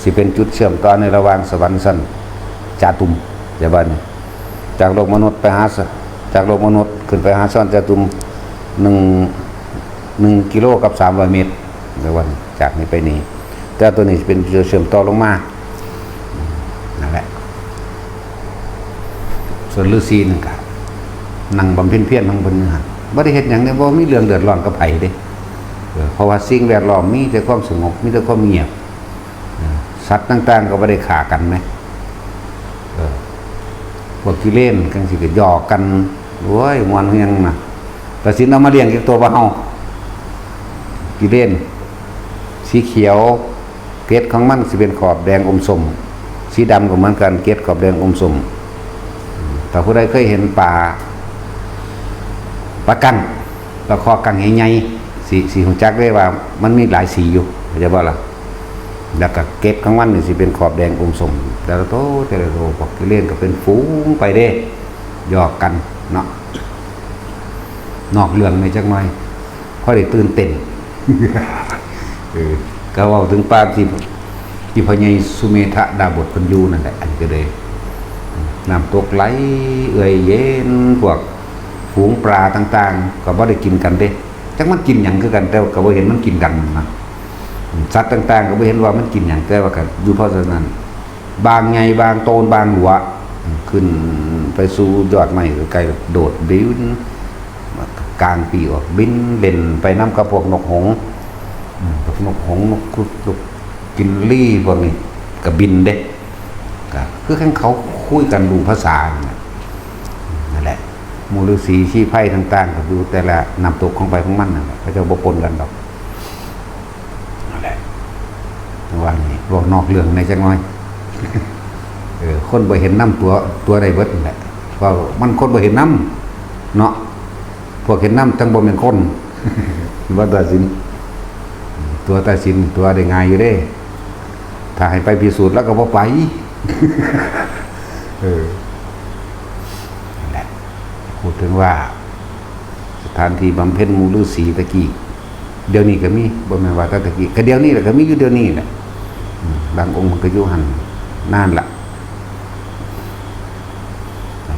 สิเป็นจุดเชื่อมต่อในระหว่างสวรรค์ชั้นจาตุม เดี๋ยวบัดนี้ จากโลกมนุษย์ไปหาส- จากโลกมนุษย์ขึ้นไปหาสวรรค์จาตุม หนึ่ง- หนึ่งกิโลกับสามร้อยเมตร เดี๋ยวบัดนี้ จากนี้ไปนี่ แต่ตัวนี้เป็นจุดเชื่อมต่อลงมา นั่นแหละ ส่วนฤๅษีนั่นก็นั่งบำเพ็ญเพียรของเพิ่นอยู่หั่น บ่ได้เฮ็ดหยังเด้ บ่มีเรื่องเดือดร้อนกับไผเด้ เออ เพราะว่าสิ่งแวดล้อมมีแต่ความสงบ มีแต่ความเงียบ เออ สัตว์ต่างๆ ก็บ่ได้ฆ่ากันแหม เออ พวกขี้เลนจั่งซี้ก็หยอกกัน โอ้ย ม่วนคือหยังนะ ตัดสินเอามาเลี้ยงจักตัวบ่เฮา ขี้เลน สีเขียว เกล็ดของมันสิเป็นขอบแดงอมส้ม สีดำก็เหมือนกัน เกล็ดขอบแดงอมส้ม ถ้าผู้ใดเคยเห็นปลา ปลากั้ง ปลาคอกั้งใหญ่ๆ สิ- สิรู้จักเลยว่ามันมีหลายสีอยู่ เข้าใจบ่ล่ะ แล้วก็เกล็ดของมันนี่สิเป็นขอบแดงอมส้ม แต่ละโต แต่ละโต พวกขี้เลนก็เป็นฝูงไปเด้ หยอกกันเนาะ นอกเรื่องแหน่จักหน่อย พอได้ตื่นเต้น เออ ก็เว้าถึงป่าที่ ที่พ่อใหญ่สุเมธะดาบสเพิ่นอยู่นั่นแหละ อันนี้ก็เลย น้ำตกไหลเอื่อยเย็น พวกฝูงปลาต่างๆ ก็บ่ได้กินกันเด้ จักมันกินหยังคือกัน แต่ว่าก็บ่เห็นมันกินกันนะ สัตว์ต่างๆ ก็บ่เห็นว่ามันกินหยัง แต่ว่าก็อยู่เพราะฉะนั้น บางใหญ่ บางโตน บางหลัว ขึ้นไปสู่ยอดไม้ไกลๆ โดดบิน กลางปีกออกบินเล่นไปนำกับพวกนกหงส์ อืม พวกนกหงส์ นกครุฑ นกกินรีพวกนี้ก็บินเด้ ก็คือคันเขาคุยกันรู้ภาษานั่นแหละ นั่นแหละ หมู่ฤๅษีชีไพรต่างๆ ก็อยู่แต่ละน้ำตกของไผของมันนั่นแหละ เขาเจ้าบ่ปนกันดอก นั่นแหละ ว่านี่ เว้านอกเรื่องแหน่จักหน่อย เออ คนบ่เห็นนำตัว ตัวได้เบิดนั่นแหละ เพราะมันคนบ่เห็นนำเนาะ พวกเห็นนำจั่งบ่แม่นคน ว่าตัดสิน ตัวตัดสิน ตัวได้ง่ายอยู่เด้ ถ้าให้ไปพิสูจน์แล้วก็บ่ไป เออ นั่นแหละ พูดถึงว่า สถานที่บำเพ็ญหมู่ฤๅษีตะกี้ เดี๋ยวนี้ก็มี บ่แม่นว่าแต่ตะกี้ ก็เดี๋ยวนี้แหละ ก็มีอยู่เดี๋ยวนี้แหละ อืม บางองค์มันก็อยู่หั่นนานละ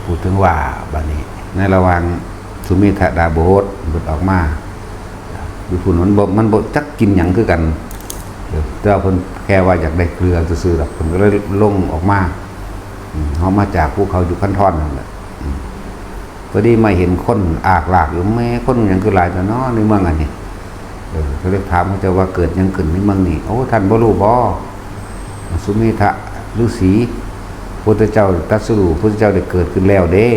พูดถึงว่าบัดนี้ ในระหว่างสุเมธะดาบสหลุดออกมา อยู่พุ้นมันบ่ มันบ่จักกินหยังคือกัน แต่ว่าเพิ่นแค่ว่าอยากได้เกลือซื่อๆดอก เพิ่นก็เลยลงออกมา อืม เฮามาจากภูเขาอยู่คันธรนั่นแหละ อืม พอดีมาเห็นคนอากลากอยู่ แม่คนหยังคือหลายแต่น้อในเมืองอันนี้ เออ ก็เลยถามเขาเจ้าว่าเกิดหยังขึ้นในเมืองนี้ โอ้ ท่านบ่รู้บ่ สุเมธะฤาษี พุทธเจ้าตรัสรู้ พุทธเจ้าได้เกิดขึ้นแล้วเด้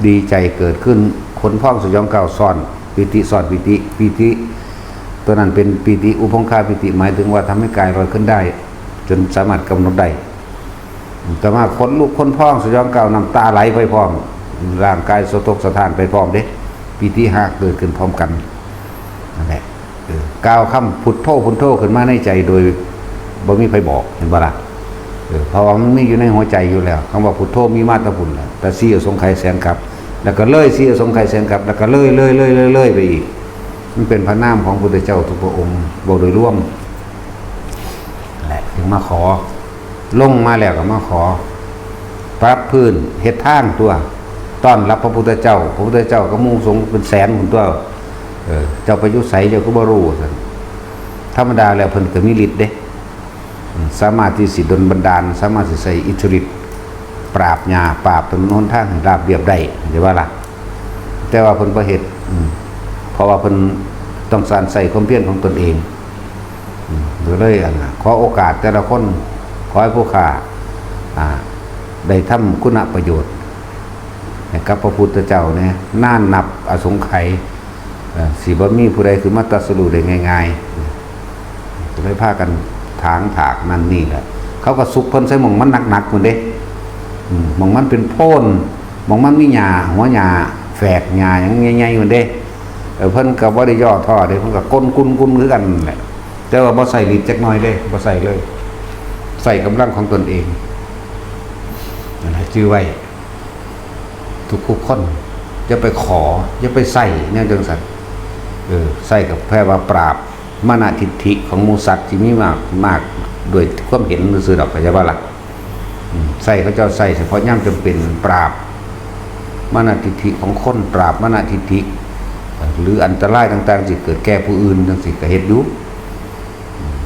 ดีใจเกิดขึ้น ขนพองสยองกล้าวซ้อนปีติซ้อนปีติ ปีติ ตัวนั้นเป็นปีติอุพงคาปีติ หมายถึงว่าทำให้กายลอยขึ้นได้ จนสามารถกำหนดได้ แต่มาขนลุกขนพองสยองกล้าวน้ำตาไหลไปพร้อม ร่างกายสะทกสะท้านไปพร้อมเด้ ปีติห้าเกิดขึ้นพร้อมกัน นั่นแหละ เออ กล่าวคำพุทโธพุทโธขึ้นมาในใจโดยบ่มีไผบอก เห็นบ่ล่ะ เออ เพราะว่ามันมีอยู่ในหัวใจอยู่แล้ว คำว่าพุทโธมีมาแต่พุ้นแหละ แต่สี่อสงไขยแสนกับ แล้วก็เลยสี่อสงไขยแสนกับ แล้วก็เลย เลย เลย เลย เลยไปอีก มันเป็นพระนามของพุทธเจ้าทุกพระองค์ บอกโดยรวม แหละ ถึงมาขอ ลงมาแล้วก็มาขอ ปรับพื้น เฮ็ดทางตัว ต้อนรับพระพุทธเจ้า พระพุทธเจ้าก็หมู่สงฆ์เป็นแสนพุ้นตัว เออ เจ้าไปอยู่ไสเจ้าก็บ่รู้ซั่น ธรรมดาแล้วเพิ่นก็มีฤทธิ์เด้ อืม สามารถที่สิดลบันดาล สามารถสิใช้อิทธิฤทธิ์ปราบหญ้า ปราบถนนหนทางให้ราบเรียบได้ เข้าใจบ่ล่ะ แต่ว่าเพิ่นบ่เฮ็ด อืม เพราะว่าเพิ่นต้องการใช้ความเพียรของตนเอง อืม ก็เลยอันน่ะ ขอโอกาสแต่ละคน ขอให้ผู้ข้า อ่า ได้ทำคุณประโยชน์ให้กับพระพุทธเจ้าแหน่ นานนับอสงไขย เอ่อ สิบ่มีผู้ใดขึ้นมาตรัสรู้ได้ง่ายๆ ก็เลยพากันถางถากนั่นนี่แหละ เขาก็ซุกเพิ่นใส่หม่องมันหนักๆพุ้นเด้ อืม หม่องมันเป็นโพน หม่องมันมีหญ้า หัวหญ้าแฝก หญ้าหยังใหญ่ๆพุ้นเด้ เออ เพิ่นก็บ่ได้ย่อท้อเด้ เพิ่นก็ก้นกุนๆคือกันนั่นแหละ แต่ว่าบ่ใส่ฤทธิ์จักหน่อยเด้ บ่ใส่เลย ใส่กำลังของตนเอง นั่นแหละ จื่อไว้ ทุกๆคน อย่าไปขอ อย่าไปใส่แนวจังซั่น เออ ใส่ก็แปลว่าปราบมานะทิฏฐิของหมู่สัตว์ที่มีมาก มากด้วยความเห็นซื่อๆดอก เข้าใจบ่ล่ะ อืม ใส่ เขาเจ้าใส่เฉพาะยามจำเป็น ปราบมานะทิฏฐิของคน ปราบมานะทิฏฐิ หรืออันตรายต่างๆที่เกิดแก่ผู้อื่นจังซี่ก็เฮ็ดอยู่ อืม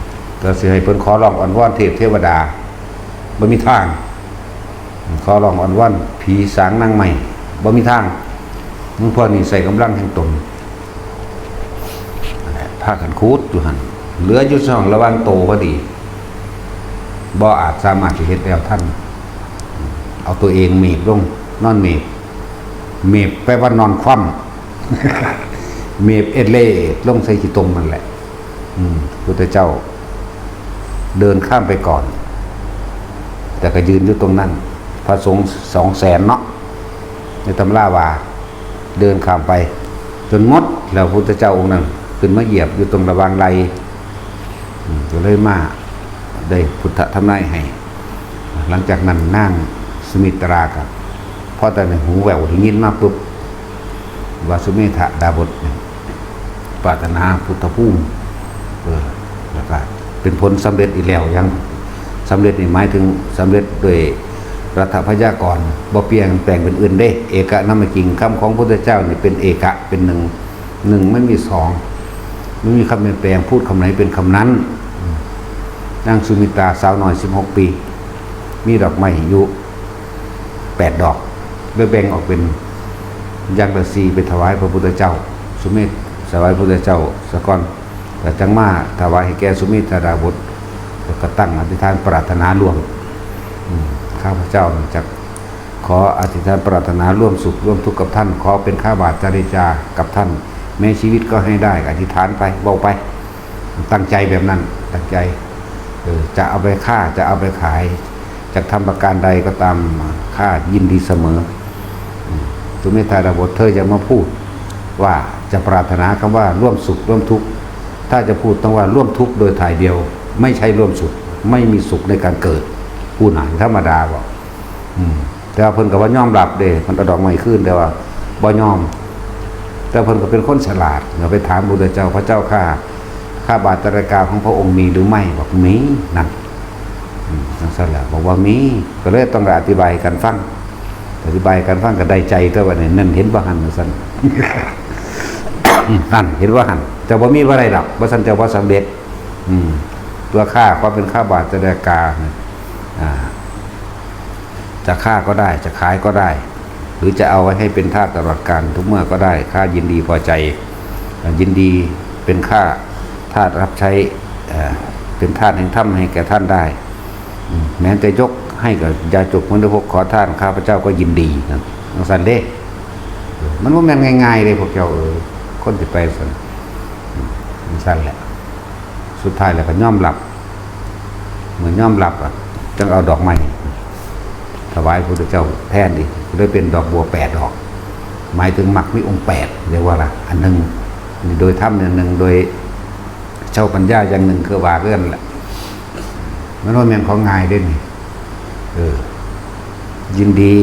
ก็สิให้เพิ่นขอร้องอ้อนวอนเทพเทวดา บ่มีทาง ขอร้องอ้อนวอนผีสางนางไม้ บ่มีทาง หมู่พวกนี้ใช้กำลังแห่งตน นั่นแหละ พากันขุดอยู่หั่น เหลืออยู่ช่องระหว่างโตพอดี บ่อาจสามารถสิเฮ็ดแล้วทัน เอาตัวเองเมบลง นอนเมบ เมบแปลว่านอนคว่ำ เมบเอดเลดลงใส่ขี้ตมนั่นแหละ อืม พุทธเจ้า เดินข้ามไปก่อน แต่ก็ยืนอยู่ตรงนั้น พระสงฆ์สองแสนเนาะ ในตำราว่า เดินข้ามไป จนหมด แล้วพุทธเจ้าองค์นั้นขึ้นมาเหยียบอยู่ตรงระหว่างไหล่ อืม ก็เลยมาได้พุทธทำนายให้ หลังจากนั้นนางสุมิตราก็พอแต่ในหูแว่วได้ยินมาปุ๊บ ว่าสุเมธะดาบสเนี่ยปรารถนาพุทธภูมิ เออ แล้วก็เป็นผลสำเร็จอีกแล้ว ยังสำเร็จนี่หมายถึงสำเร็จด้วยรัฐพยากรณ์ บ่เปลี่ยนแปลงเป็นอื่นเด้ เอกะนามกิง คำของพุทธเจ้านี่เป็นเอกะ เป็นหนึ่ง หนึ่งไม่มีสอง ไม่มีคำเปลี่ยนแปลง พูดคำไหนเป็นคำนั้น นางสุมิตราสาวน้อยสิบหกปี มีดอกไม้อยู่แปดดอก เลยแบ่งออกเป็นอย่างละสี่ไปถวายพระพุทธเจ้า สุเมธถวายพระพุทธเจ้าซะก่อน แล้วจั่งมาถวายให้แก่สุเมธดาบส แล้วก็ตั้งอธิษฐานปรารถนาร่วม อืม ข้าพเจ้าจะขออธิษฐานปรารถนาร่วมสุขร่วมทุกข์กับท่าน ขอเป็นข้าบาทจาริจากับท่าน แม้ชีวิตก็ให้ได้ อธิษฐานไป เว้าไป ตั้งใจแบบนั้น ตั้งใจ เออ จะเอาไปค้า จะเอาไปขาย จะทำประการใดก็ตาม ข้ายินดีเสมอ อืม สุเมธาดาบส เธออย่ามาพูดว่าจะปรารถนาคำว่าร่วมสุขร่วมทุกข์ ถ้าจะพูดต้องว่าร่วมทุกข์โดยถ่ายเดียว ไม่ใช่ร่วมสุข ไม่มีสุขในการเกิด ผู้หนังธรรมดาบอก อืม แต่ว่าเพิ่นก็บ่ยอมรับเด้ เพิ่นเอาดอกไม้คืน แต่ว่าบ่ยอม แต่เพิ่นก็เป็นคนฉลาด ก็ไปถามพระพุทธเจ้า พระเจ้าข้า ข้าบาทจาริกาของพระองค์มีหรือไม่ บอกมี นั่น อืม จั่งซั่นแหละ บอกว่ามี ก็เลยต้องได้อธิบายให้กันฟัง อธิบายให้กันฟังก็ได้ใจตัวว่าเนี่ย นั่นเห็นบ่หั่น ว่าซั่น นั่นเห็นบ่หั่น เจ้าบ่มีบ่ได้ดอก บ่ซั่นเจ้าบ่สำเร็จ อืม ตัวข้า ความเป็นข้าบาทจดาการ อ่า จะฆ่าก็ได้ จะขายก็ได้ หรือจะเอาไว้ให้เป็นทาสตลอดกาลทุกเมื่อก็ได้ ข้ายินดีพอใจ อ่า ยินดีเป็นข้าทาสรับใช้ อ่า เป็นทาสแห่งธรรมให้แก่ท่านได้ อืม แม้จะยกให้กับยาจกมณฑพขอทาน ข้าพเจ้าก็ยินดีนะ จั่งซั้นเด้ มันบ่แม่นง่ายๆเด้พวกเจ้าเอ้ย คนสิไปซั่น อืม จั่งซั้นแหละ สุดท้ายแล้วก็ยอมรับ เมื่อยอมรับอะ จั่งเอาดอกไม้ถวายพระพุทธเจ้าแทนอีก เลยเป็นดอกบัวแปดดอก หมายถึงมรรคมีองค์แปด เรียกว่าล่ะ อันหนึ่ง นี่โดยธรรมอย่างหนึ่ง โดยเจ้าปัญญาอย่างหนึ่ง คือว่าเรื่องแหละ มันบ่แม่นของง่ายเด้นี่ เออ ยินดี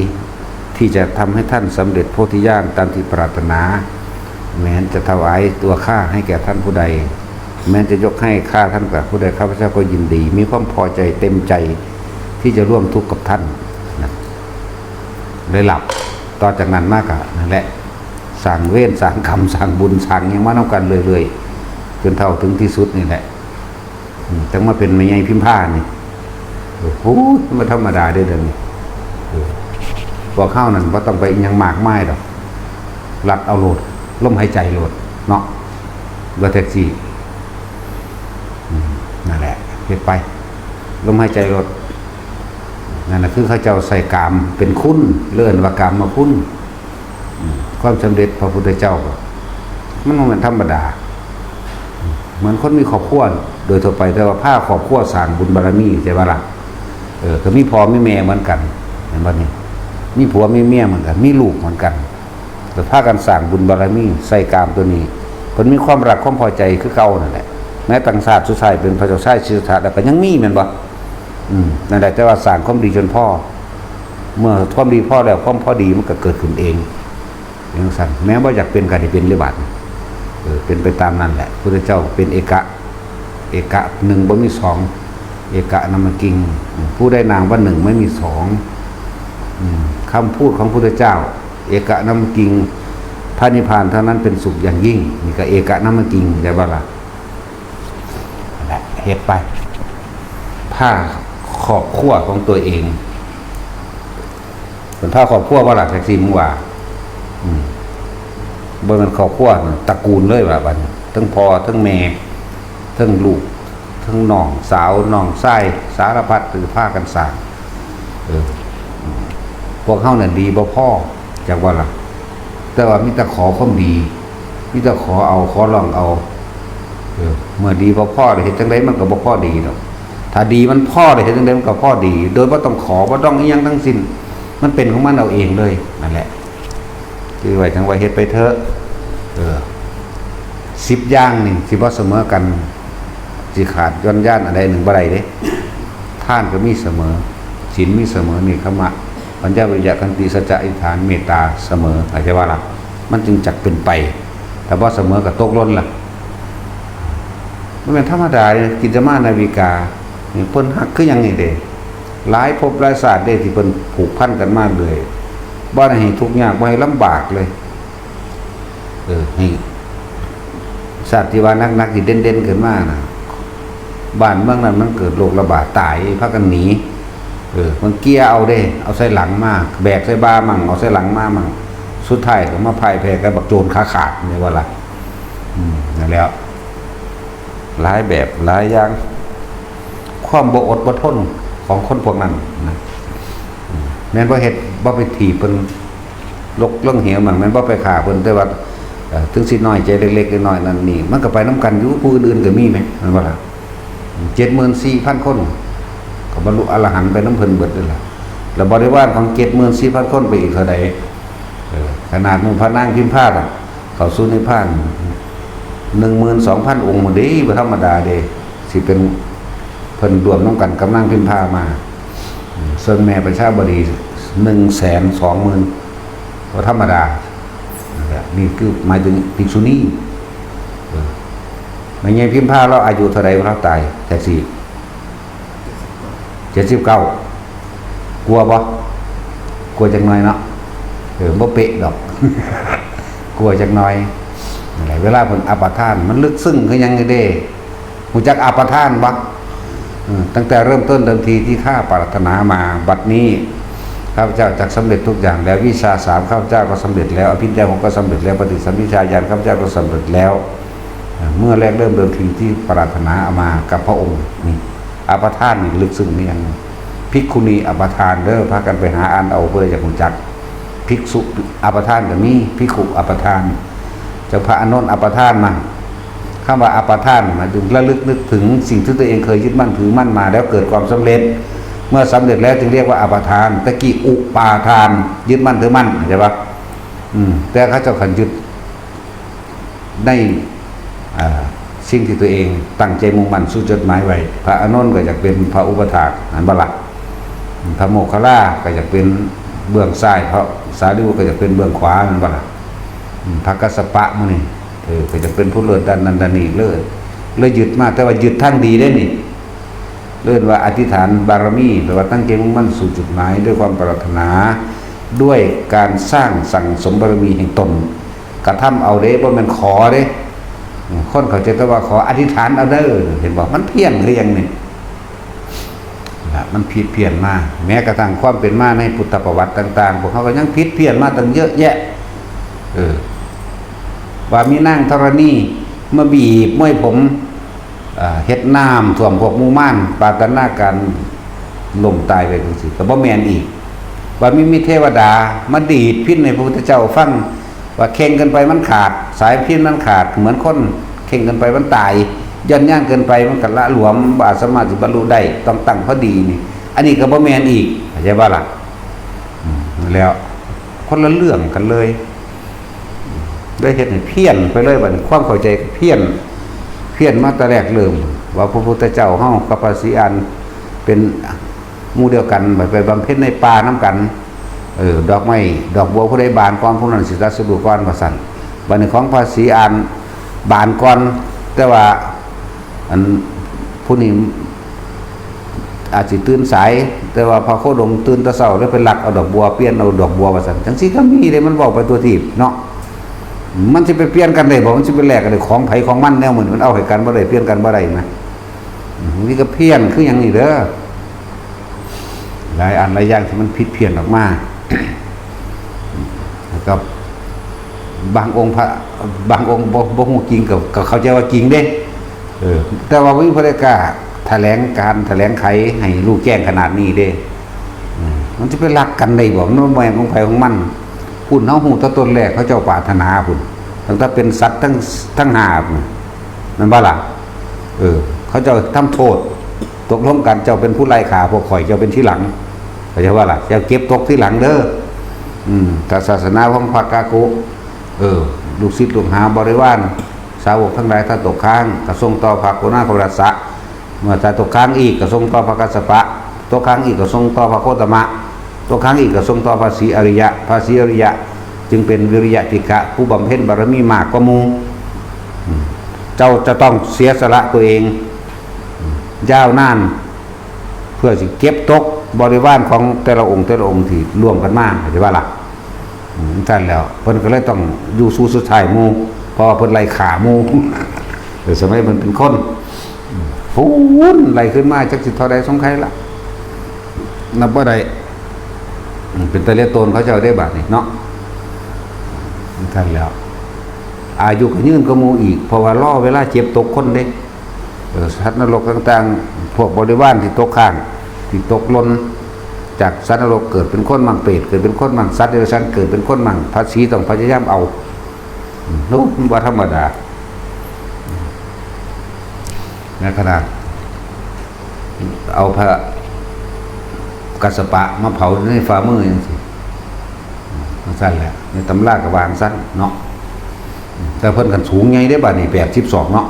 ที่จะทำให้ท่านสำเร็จโพธิญาณตามที่ปรารถนา แม้นจะถวายตัวข้าให้แก่ท่านผู้ใด แม้นจะยกให้ข้าท่านกับผู้ใด ข้าพเจ้าก็ยินดี มีความพอใจเต็มใจที่จะร่วมทุกข์กับท่านนะ เลยหลับ ต่อจากนั้นมากะนั่นแหละ สร้างเวร สร้างกรรม สร้างบุญ สร้างหยังมานำกันเรื่อยๆ จนเฒ่าถึงที่สุดนี่แหละ อืม จั่งมาเป็นแม่ใหญ่พิมพานี่ โอ้โห บ่ธรรมดาเด้อเดี๋ยวนี้ เออ พวกเฮานั่นบ่ต้องไปอิหยังมากมายดอก ลัดเอาโลด ลมหายใจโลด เนาะ รถแท็กซี่ อืม นั่นแหละ เฮ็ดไป ลมหายใจโลด นั่นน่ะคือเขาเจ้าใส่กามเป็นคุณ เอิ้นว่ากามคุณ อืม ความสำเร็จพระพุทธเจ้า มันบ่แม่นธรรมดา เหมือนคนมีครอบครัวโดยทั่วไป แต่ว่าพาครอบครัวสร้างบุญบารมี ใช่บ่ล่ะ เออ ก็มีพ่อมีแม่เหมือนกัน เห็นบ่นี่ มีผัวมีเมียเหมือนกัน มีลูกเหมือนกัน แต่พากันสร้างบุญบารมี ใส่กามตัวนี้ เพิ่นมีความรักความพอใจคือเก่านั่นแหละ แม้ตั้งชาติสุดท้ายเป็นพระเจ้าชายสิทธัตถะแล้วก็ยังมีแม่นบ่ อืม นั่นแหละ แต่ว่าสร้างความดีจนพอ เมื่อความดีพอแล้ว ความพอดีมันก็เกิดขึ้นเอง จั่งซั้น แม้บ่อยากเป็นก็ได้เป็นเด้บาดนี้ เออ เป็นไปตามนั้นแหละ พุทธเจ้าเป็นเอกะ เอกะหนึ่งบ่มีสอง เอกะนามกิง ผู้ได้นามว่าหนึ่งไม่มีสอง อืม คำพูดของพุทธเจ้า เอกะนามกิง พระนิพพานเท่านั้นเป็นสุขอย่างยิ่ง นี่ก็เอกะนามกิง ได้บ่ล่ะ นั่นแหละ เฮ็ดไป พาครอบครัวของตัวเอง เป็นพาครอบครัวบ่ล่ะ แท็กซี่ มึงว่า อืม บ่แม่นครอบครัว ตระกูลเลยว่าบัดนี้ ทั้งพ่อ ทั้งแม่ ทั้งลูก ทั้งน้องสาว น้องชาย สารพัด คือพากันสร้าง เออ อืม พวกเฮานั่นดีบ่พอ จักว่าล่ะ แต่ว่ามีแต่ขอความดี มีแต่ขอเอา ขอร้องเอา เออ เมื่อดีบ่พอแล้วเฮ็ดจั่งใดมันก็บ่พอดีดอก ถ้าดีมันพอแล้วเฮ็ดจั่งใดมันก็พอดี โดยบ่ต้องขอ บ่ต้องอิหยังทั้งสิ้น มันเป็นของมันเอาเองเลย นั่นแหละ คือว่าจั่งว่าเฮ็ดไปเถอะ เออ สิบอย่างนี่สิบ่เสมอกัน สิขาดหย่อนยานอันใดหนึ่งบ่ได้เด้ ทานก็มีเสมอ ศีลมีเสมอ เนกขัมมะ ปัญญา วิริยะ ขันติ สัจจะ อธิษฐาน เมตตา เสมอ เข้าใจบ่ล่ะ มันจึงจักเป็นไป ถ้าบ่เสมอก็ตกหล่นล่ะ มันเป็นธรรมดาเด้ กิจจามานนาวิกา นี่เพิ่นฮักคือหยังนี่เด้ หลายภพหลายชาติเด้ที่เพิ่นผูกพันกันมาเรื่อย บ่ได้ให้ทุกข์ยาก บ่ให้ลำบากเลย เออ ให้ชาติที่ว่าหนักๆ ที่เด่นๆ ขึ้นมาน่ะ บ้านเมืองนั้นมันเกิดโรคระบาดตาย พากันหนี เออ มันเกลียเอาเด้ เอาใส่หลังมา แบกใส่บ่ามั่ง เอาใส่หลังมามั่ง สุดท้ายก็มาพ่ายแพ้กับบักโจรขาขาด นี่ว่าล่ะ อืม นั่นแหละ หลายแบบหลายอย่าง ความบ่อดบ่ทนของคนพวกนั้นนะ อืม แม่นบ่เฮ็ด บ่ไปถีบเพิ่นลง ลงเหวมั่ง แม่นบ่ไปฆ่าเพิ่น แต่ว่า เอ่อ ถึงสิน้อยใจเล็กๆ น้อยๆ นั่นนี่ มันก็ไปนำกันอยู่ ผู้อื่นๆ ก็มีแหม แม่นบ่ล่ะ เจ็ดหมื่นสี่พันคน ก็บรรลุอรหันต์ไปนำเพิ่นเบิดนั่นล่ะ แล้วบริวารของเจ็ดหมื่นสี่พันคนไปอีกเท่าใด เออ ขนาดหมู่พระนางพิมพาน่ะ เข้าสู่นิพพาน หนึ่งหมื่นสองพันองค์หมดเด้ บ่ธรรมดาเด้ สิเป็นเพิ่นร่วมนำกันกับนางพิมพามา ส่วนแม่ประชาบดี หนึ่งแสนสองหมื่น บ่ธรรมดา นั่นแหละ นี่คือหมายถึงภิกษุณี เออ แม่ใหญ่พิมพาลาวอายุเท่าใดลาวตาย แท็กซี่ เจ็ดสิบเก้า กลัวบ่ กลัวจักหน่อยเนาะ เออ บ่เป๊ะดอก กลัวจักหน่อย นั่นแหละ เวลาเพิ่นอัปทาน มันลึกซึ้งคือหยังเด้ รู้จักอัปทานบ่? อืม ตั้งแต่เริ่มต้นเดิมทีที่ข้าปรารถนามา บัดนี้ข้าพเจ้าจักสำเร็จทุกอย่างแล้ว วิชาสามข้าพเจ้าก็สำเร็จแล้ว อภิญญาหกก็สำเร็จแล้ว ปฏิสัมภิญญาญาณข้าพเจ้าก็สำเร็จแล้ว เมื่อแรกเริ่มเดิมทีที่ปรารถนามากับพระองค์ นี่ อัปทานนี่ลึกซึ้งนี่ยัง ภิกขุณีอัปทานเด้อ พากันไปหาอ่านเอา เพื่ออยากรู้จัก ภิกษุอัปทานก็มี ภิกขุอัปทาน เจ้าพระอานนท์อัปทานมา คำว่าอัปทานหมายถึงระลึกนึกถึงสิ่งที่ตัวเองเคยยึดมั่นถือมั่นมา แล้วเกิดความสำเร็จ เมื่อสำเร็จแล้วจึงเรียกว่าอัปทาน ตะกี้อุปาทาน ยึดมั่นถือมั่น เข้าใจปะ? อืม แต่เขาเจ้าขันยึดใน อ่า สิ่งที่ตัวเองตั้งใจมุ่งมั่นสู่จุดหมายไว้ พระอานนท์ก็อยากเป็นพระอุปัฏฐาก หันบ่ล่ะ? พระโมคคัลลาก็อยากเป็นเบื้องซ้าย พระสารีบุตรก็อยากเป็นเบื้องขวา หันบ่ล่ะ? อืม พระกัสสปะมื้อนี้ เออ ก็อยากเป็นผู้เลิศด้านนั้นด้านนี้ เลย เลยยึดมา แต่ว่ายึดทางดีเด้นี่ เรียกว่าอธิษฐานบารมี แปลว่าตั้งใจมุ่งมั่นสู่จุดหมายด้วยความปรารถนา ด้วยการสร้างสั่งสมบารมีแห่งตน กระทำเอาเด้ บ่แม่นขอเด้ คนเข้าใจแต่ว่าขออธิษฐานเอาเด้อ เห็นบ่? มันเพี้ยนคือหยังนี่ นะ มันผิดเพี้ยนมา แม้กระทั่งความเป็นมาในพุทธประวัติต่างๆ พวกเขาก็ยังผิดเพี้ยนมาตั้งเยอะแยะ เออ ว่ามีนางธรณีมาบีบมวยผม อ่า เฮ็ดน้ำท่วมพวกหมู่มาร ปรารถนาการล้มตายไปจังซี่ ก็บ่แม่นอีก ว่ามี มีเทวดามาดีดพิณให้พระพุทธเจ้าฟัง ว่าเข่งเกินไปมันขาด สายพิณมันขาด เหมือนคนเข่งเกินไปมันตาย ย่อนยานเกินไปมันก็ละหลวม บ่อาจสามารถสิบรรลุได้ ต้องตั้งพอดีนี่ อันนี้ก็บ่แม่นอีก เข้าใจบ่ล่ะ? อืม แล้วคนละเรื่องกันเลย ได้เฮ็ดให้เพี้ยนไปเลย บัดนี้ความเข้าใจก็เพี้ยน เพี้ยนมาแต่แรกเริ่ม ว่าพระพุทธเจ้าเฮากับพระศรีอานเป็นหมู่เดียวกัน บัดไปบำเพ็ญในป่านำกัน เออ ดอกไม้ดอกบัวผู้ใดบานก่อน ผู้นั้นสิตรัสรู้ก่อน ว่าซั่น บัดนี้ของพระศรีอานบานก่อน แต่ว่า อันผู้นี้อาจสิตื่นสาย แต่ว่าพระโคดมตื่นแต่เช้า แล้วไปลักเอาดอกบัว เปลี่ยนเอาดอกบัว ว่าซั่น จังซี่ก็มีเด้ มันเว้าไปทั่วทีปเนาะ มันสิไปเปลี่ยนกันได้บ่? มันสิไปแลกกันได้ ของไผของมัน แนวมื้อนี้มันเอาให้กันบ่ได้ เปลี่ยนกันบ่ได้นะ อืม นี่ก็เพี้ยนคือหยังนี่เด้อ หลายอันหลายอย่างที่มันผิดเพี้ยนออกมา แล้วก็บางองค์พระ บางองค์บ่ บ่ฮู้จริงก็ ก็เข้าใจว่าจริงเด้ เออ แต่ว่าบ่มีผู้ใดกล้าแถลงการแถลงไขให้รู้แจ้งขนาดนี้เด้ อืม มันสิไปลักกันได้บ่? มันบ่แม่นของไผของมัน พุ้นเฮาฮู้แต่ต้นแรกเขาเจ้าปรารถนาพุ้น ตั้งแต่เป็นสัตว์ทั้ง ทั้งห้าพุ้น แม่นบ่ล่ะ? เออ เขาเจ้าทำโทษ ตกลงกัน เจ้าเป็นผู้ไล่ฆ่าพวกข้อย เจ้าเป็นทีหลัง เข้าใจบ่ล่ะ? เจ้าเก็บตกทีหลังเด้อ อืม ถ้าศาสนาของพระกาโกะ เออ ลูกศิษย์ลูกหาบริวาร สาวกทั้งหลาย ถ้าตกค้าง ก็ส่งต่อพระโกนาครัสสะ เมื่อถ้าตกค้างอีก ก็ส่งต่อพระกัสสปะ ตกค้างอีก ก็ส่งต่อพระโคตมะ ตกค้างอีก ก็ส่งต่อพระศรีอริยะ พระศรีอริยะ จึงเป็นวิริยะทิกะ ผู้บำเพ็ญบารมีมากกว่าหมู่ อืม เจ้าจะต้องเสียสละตัวเอง อืม ยาวนาน เพื่อสิเก็บตกบริวารของแต่ละองค์แต่ละองค์ที่ร่วมกันมา เข้าใจบ่ล่ะ? อืม ซั่นแล้ว เพิ่นก็เลยต้องอยู่สู่สุดท้ายหมู่ เพราะว่าเพิ่นไล่ฆ่าหมู่ เออ สมัยเพิ่นเป็นคน อืม พู้นไล่ขึ้นมาจักสิเท่าใดสงไขละ นับบ่ได้ อืม เป็นตาเหลือโตนเขาเจ้าเด้บาดนี้เนาะ ซั่นแล้ว อายุก็ยืนกว่าหมู่อีก เพราะว่ารอเวลาเก็บตกคนเด้ เออ สัตว์นรกต่างๆ พวกบริวารที่ตกค้าง ที่ตกหล่นจากสัตว์นรก เกิดเป็นคนมั่ง เปรตเกิดเป็นคนมั่ง สัตว์เดรัจฉานเกิดเป็นคนมั่ง พระศรีต้องพยายามเอา อืม โอ้ มันบ่ธรรมดา ในขนาดเอาพระกัสสปะมาเผาในฝ่ามือจังซี่ จังซั่นแหละ ในตำราก็ว่าจังซั่นเนาะ แต่เพิ่นคันสูงใหญ่เด้ บาดนี้แปดสิบศอกเนาะ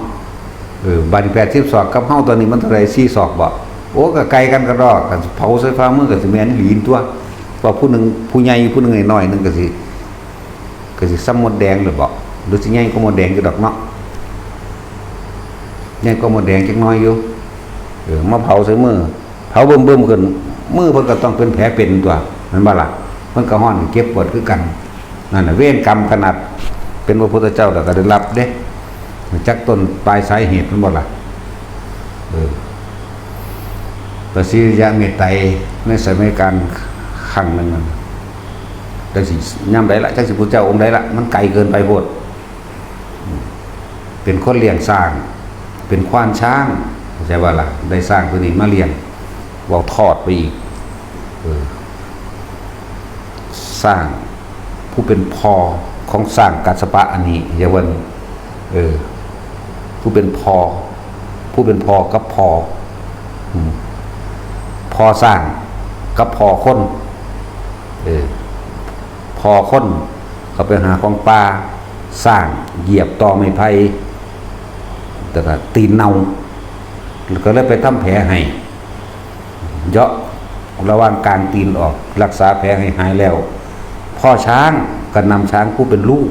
เออ บาดนี้แปดสิบศอกกับเฮาตอนนี้มันเท่าใด สี่ศอกบ่? โอ้ ก็ไกลกันกะดอก คันเผาใส่ฝ่ามือก็สิแม่นอีหลีตั๊ว ว่าผู้หนึ่งผู้ใหญ่ผู้หนึ่งน้อยๆหนึ่งก็สิ ก็สิส่ำมดแดงหรือบ่ หรือสิใหญ่กว่ามดแดงอยู่ดอกเนาะ ใหญ่กว่ามดแดงจักหน่อยอยู่ เออ มาเผาใส่มือ เผาเบิ่มๆขึ้น มือเพิ่นก็ต้องเป็นแผลเป็นตั๊ว แม่นบ่ล่ะ? มันก็ฮ้อนเจ็บปวดคือกัน นั่นน่ะ เวรกรรมขนาดเป็นพระพุทธเจ้าแล้วก็ได้รับเด้ จักต้นปลายสาเหตุมันบ่ล่ะ? เออ พระศรีอริยะเมตไตรในสมัยการครั้งหนึ่งนั้นจักสิยามใดละ จักสิพุทธเจ้าองค์ใดละ มันไกลเกินไปโพด เป็นคนเลี้ยงช้าง เป็นควานช้าง เข้าใจบ่ล่ะ ได้ช้างตัวนี้มาเลี้ยง เว้าทอดไปอีก เออ ช้าง ผู้เป็นพ่อของช้างกัสสปะอันนี้ อย่าเพิ่น เออ ผู้เป็นพ่อ ผู้เป็นพ่อกับพ่อ อืม พ่อช้างกับพ่อคน เออ พ่อคนก็ไปหาของป่า ช้างเหยียบตอไม้ไผ่ แต่ก็ตีนเน่า ก็เลยไปทำแผลให้ เยาะระหว่างกลางตีนออก รักษาแผลให้หายแล้ว พ่อช้างก็นำช้างผู้เป็นลูก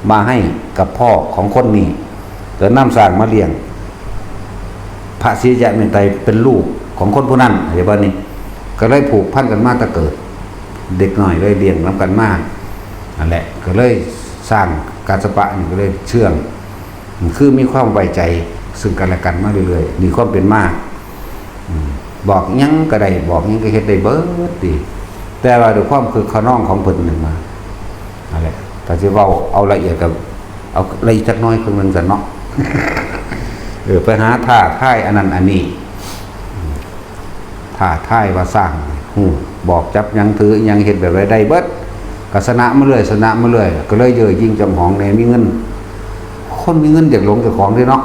มาให้กับพ่อของคนนี้ ก็นำช้างมาเลี้ยง พระศรีอริยะเมตไตรเป็นลูกของคนผู้นั้น เห็นบ่นี่ ก็เลยผูกพันกันมาแต่เกิด เด็กน้อยเลยเลี้ยงนำกันมา นั่นแหละ ก็เลยช้างกัสสปะนี่ก็เลยเชื่อง คือมีความไว้ใจซึ่งกันและกันมาเรื่อยๆ นี่ความเป็นมา อืม บอกหยังก็ได้ บอกหยังก็เฮ็ดได้เบิดติ แต่ว่าด้วยความคึกคะนองของเพิ่นนั่นมา นั่นแหละ ถ้าสิเว้าเอาละเอียดก็เอาละเอียดจักหน่อยเพิ่นจั่งซั้นเนาะ เออ ไปหาท้าทายอันนั้นอันนี้ ท้าทายว่าช้างฮู้ บอกจับหยังถือหยังเฮ็ดแบบใดได้เบิด ก็ชนะมาเรื่อย ชนะมาเรื่อย ก็เลยเย่อหยิ่งจองหองแหน่ มีเงิน คนมีเงินอยากหลงเจ้าของเด้เนาะ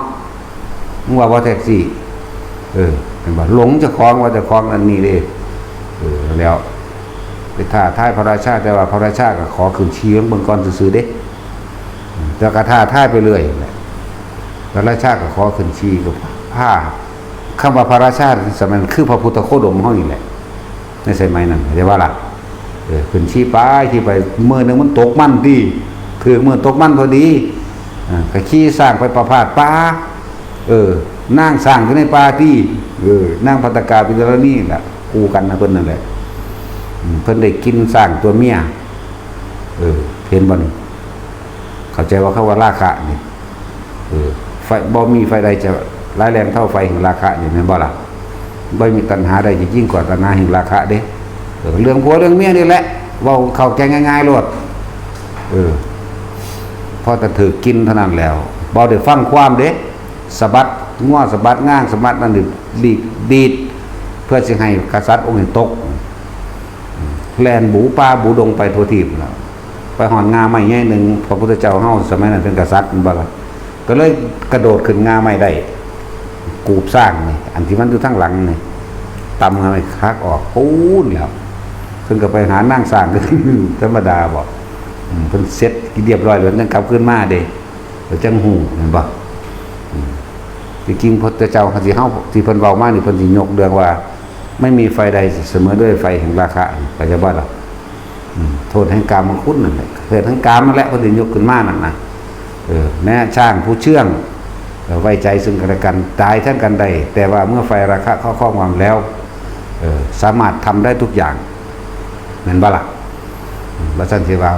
มึงว่าบ่แท็กซี่ เออ เห็นบ่ หลงเจ้าของว่าเจ้าของอันนี้เด้ เออ แล้ว ไปท้าทายพระราชา แต่ว่าพระราชาก็ขอขึ้นชีเบิ่งก่อนซื่อๆเด้ แต่ก็ท้าทายไปเรื่อยแหละ พระราชาก็ขอขึ้นชีก็พา คำว่าพระราชาสมัยนั้นคือพระพุทธโคดมเฮานี่แหละ ในสมัยนั้น เข้าใจบ่ล่ะ เออ ขึ้นชีไป ชีไป มื้อหนึ่งมันตกมันติ ถืกมื้อตกมันพอดี อ่า ก็ขี่ช้างไปประพาสป่า เออ นางช้างอยู่ในป่าติ เออ นางพัตตกาปิจารณีล่ะ คู่กันนะเพิ่นนั่นแหละ อืม เพิ่นได้กินช้างตัวเมีย เออ เห็นบ่นี่ เข้าใจว่าคำว่าราคะนี่ เออ ไฟ บ่มีไฟใดจะร้ายแรงเท่าไฟแห่งราคะนี่ แม่นบ่ล่ะ บ่มีตัณหาใดจะยิ่งกว่าตัณหาแห่งราคะเด้ เออ เรื่องผัวเรื่องเมียนี่แหละ เว้าเข้าใจง่ายๆโลด เออ พอแต่ถืกกินเท่านั้นแล้ว บ่ได้ฟังความเด้ สะบัดงัวสะบัดง่างสะบัดนั่นนี่ ดีด ดีด เพื่อสิให้กษัตริย์องค์นี้ตก แล่นบูป่าบูดงไปทั่วทีปแล้ว ไปฮอดง่าไม้ใหญ่หนึ่ง พระพุทธเจ้าเฮาสมัยนั้นเป็นกษัตริย์แม่นบ่ล่ะ ก็เลยกระโดดขึ้นง่าไม้ได้ กูบช้างนี่ อันที่มันอยู่ทางหลังนี่ ตำง่าไม้คักออก ปู๊นแล้ว เพิ่นก็ไปหานางช้าง ธรรมดาบ่ อืม เพิ่นเสร็จเรียบร้อยแล้ว ยังกลับคืนมาเด้ แล้วจังฮู้ แม่นบ่ อืม ที่จริงพระพุทธเจ้าที่เฮา ที่เพิ่นเว้ามานี่ เพิ่นสิยกเรื่องว่า ไม่มีไฟใดเสมอด้วยไฟแห่งราคะ เข้าใจบ่ล่ะ อืม โทษแห่งกามคุณนั่นแหละ โทษแห่งกามนั่นแหละ เพิ่นสิยกขึ้นมานั่นนะ เออ แม้ช้างผู้เชื่อง เออ ไว้ใจซึ่งกันและกัน ตายทั้งกันได้ แต่ว่าเมื่อไฟราคะเข้าครอบงำแล้ว เออ สามารถทำได้ทุกอย่าง แม่นบ่ล่ะ อืม ว่าซั่นสิว่า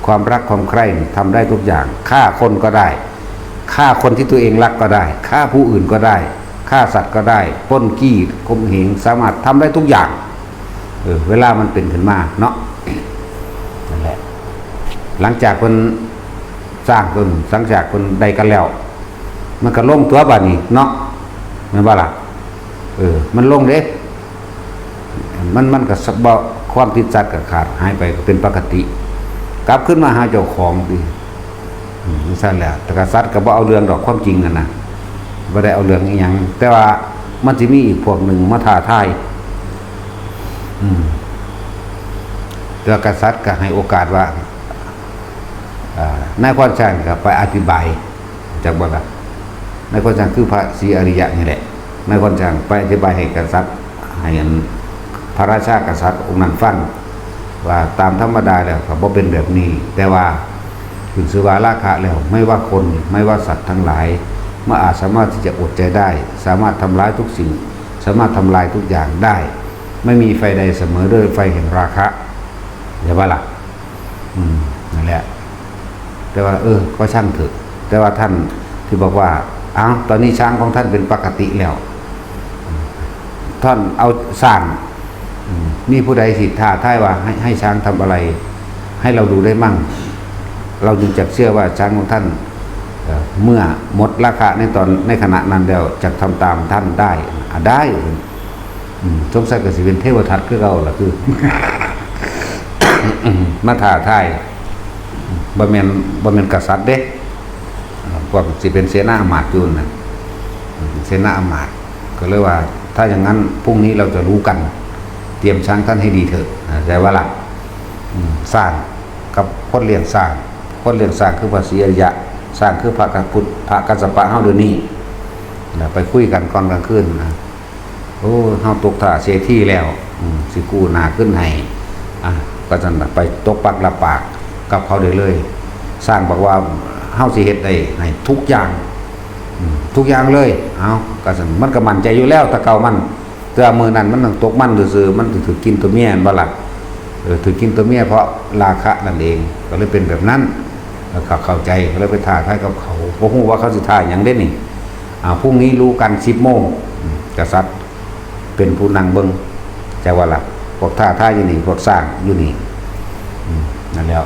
ความรักความใคร่นี่ทำได้ทุกอย่าง ฆ่าคนก็ได้ ฆ่าคนที่ตัวเองรักก็ได้ ฆ่าผู้อื่นก็ได้ ฆ่าสัตว์ก็ได้ ปล้นจี้ข่มเหง สามารถทำได้ทุกอย่าง เออ เวลามันเป็นขึ้นมาเนาะ นั่นแหละ หลังจากเพิ่นสร้างเพิ่น หลังจากเพิ่นได้กันแล้ว มันก็ลงตัวบาดนี้เนาะ แม่นบ่ล่ะ เออ มันลงเด้ มัน มันก็สะ บ่ ความติดสัตว์ก็ขาดหายไป ก็เป็นปกติ กลับขึ้นมาหาเจ้าของติ อืม จั่งซั้นแหละ แต่กษัตริย์ก็บ่เอาเรื่องดอก ความจริงนั่นนะ บ่ได้เอาเรื่องอีหยัง แต่ว่ามันสิมีอีกพวกหนึ่งมาท้าทาย อืม แต่ว่ากษัตริย์ก็ให้โอกาสว่า อ่า นายควานช้างก็ไปอธิบาย จักบ่ล่ะ นายควานช้างคือพระศรีอริยะนี่แหละ นายควานช้างไปอธิบายให้กษัตริย์ ให้อันพระราชากษัตริย์องค์นั้นฟัง ว่าตามธรรมดาแล้วก็บ่เป็นแบบนี้ แต่ว่าขึ้นชื่อว่าราคะแล้ว ไม่ว่าคน ไม่ว่าสัตว์ทั้งหลาย มันอาจสามารถที่จะอดใจได้ สามารถทำร้ายทุกสิ่ง สามารถทำลายทุกอย่างได้ ไม่มีไฟใดเสมอด้วยไฟแห่งราคะ เข้าใจบ่ล่ะ อืม นั่นแหละ แต่ว่า เออ ก็ช่างเถอะ แต่ว่าท่านที่บอกว่า อ้าว ตอนนี้ช้างของท่านเป็นปกติแล้ว ท่านเอาช้าง อืม มีผู้ใดสิท้าทายว่าให้ ให้ช้างทำอะไร ให้เราดูได้มั่ง เราจึงจะเชื่อว่าช้างของท่าน เอ่อ เมื่อหมดราคะในตอน ในขณะนั้นแล้ว จะทำตามท่านได้ อ่ะ ได้ อืม สงสัยก็สิเป็นเทวทัตคือเก่าล่ะ คือ มาท้าทาย บ่แม่น บ่แม่นกษัตริย์เด้ พวกสิเป็นเสนาอำมาตย์อยู่นั่นน่ะ เสนาอำมาตย์ ก็เลยว่า ถ้าอย่างนั้นพรุ่งนี้เราจะรู้กัน เตรียมช้างท่านให้ดีเถอะ เข้าใจบ่ล่ะ อืม ช้างกับคนเลี้ยงช้าง คนเลี้ยงช้างคือพระศรีอริยะ ช้างคือพระกัสสปะ พระกัสสปะเฮาเดี๋ยวนี้ แล้วไปคุยกันก่อนกลางคืนนะ โอ้ เฮาตกท่าเสียทีแล้ว อืม สิกู้หน้าคืนให้ อ่ะ ก็ซั่นน่ะ ไปตกปักรับปากกับเขาได้เลย ช้างบอกว่า เฮาสิเฮ็ดได้ให้ทุกอย่าง อืม ทุกอย่างเลย เอ้า ก็ซั่น มันก็มั่นใจอยู่แล้ว แต่เก่ามัน แต่มื้อนั้นมันต้องตกมันซื่อๆ มันถืกกินตัวเมีย แม่นบ่ล่ะ เออ ถืกกินตัวเมียเพราะราคะนั่นเอง ก็เลยเป็นแบบนั้น แล้วก็เข้าใจ ก็เลยไปท้าทายกับเขา บ่ฮู้ว่าเขาสิท้าหยังเด้นี่ อ่า พรุ่งนี้รู้กัน สิบโมง อืม กษัตริย์เป็นผู้นั่งเบิ่ง ใจว่าล่ะ พวกท้าทายอยู่นี่ พวกช้างอยู่นี่ อืม นั่นแล้ว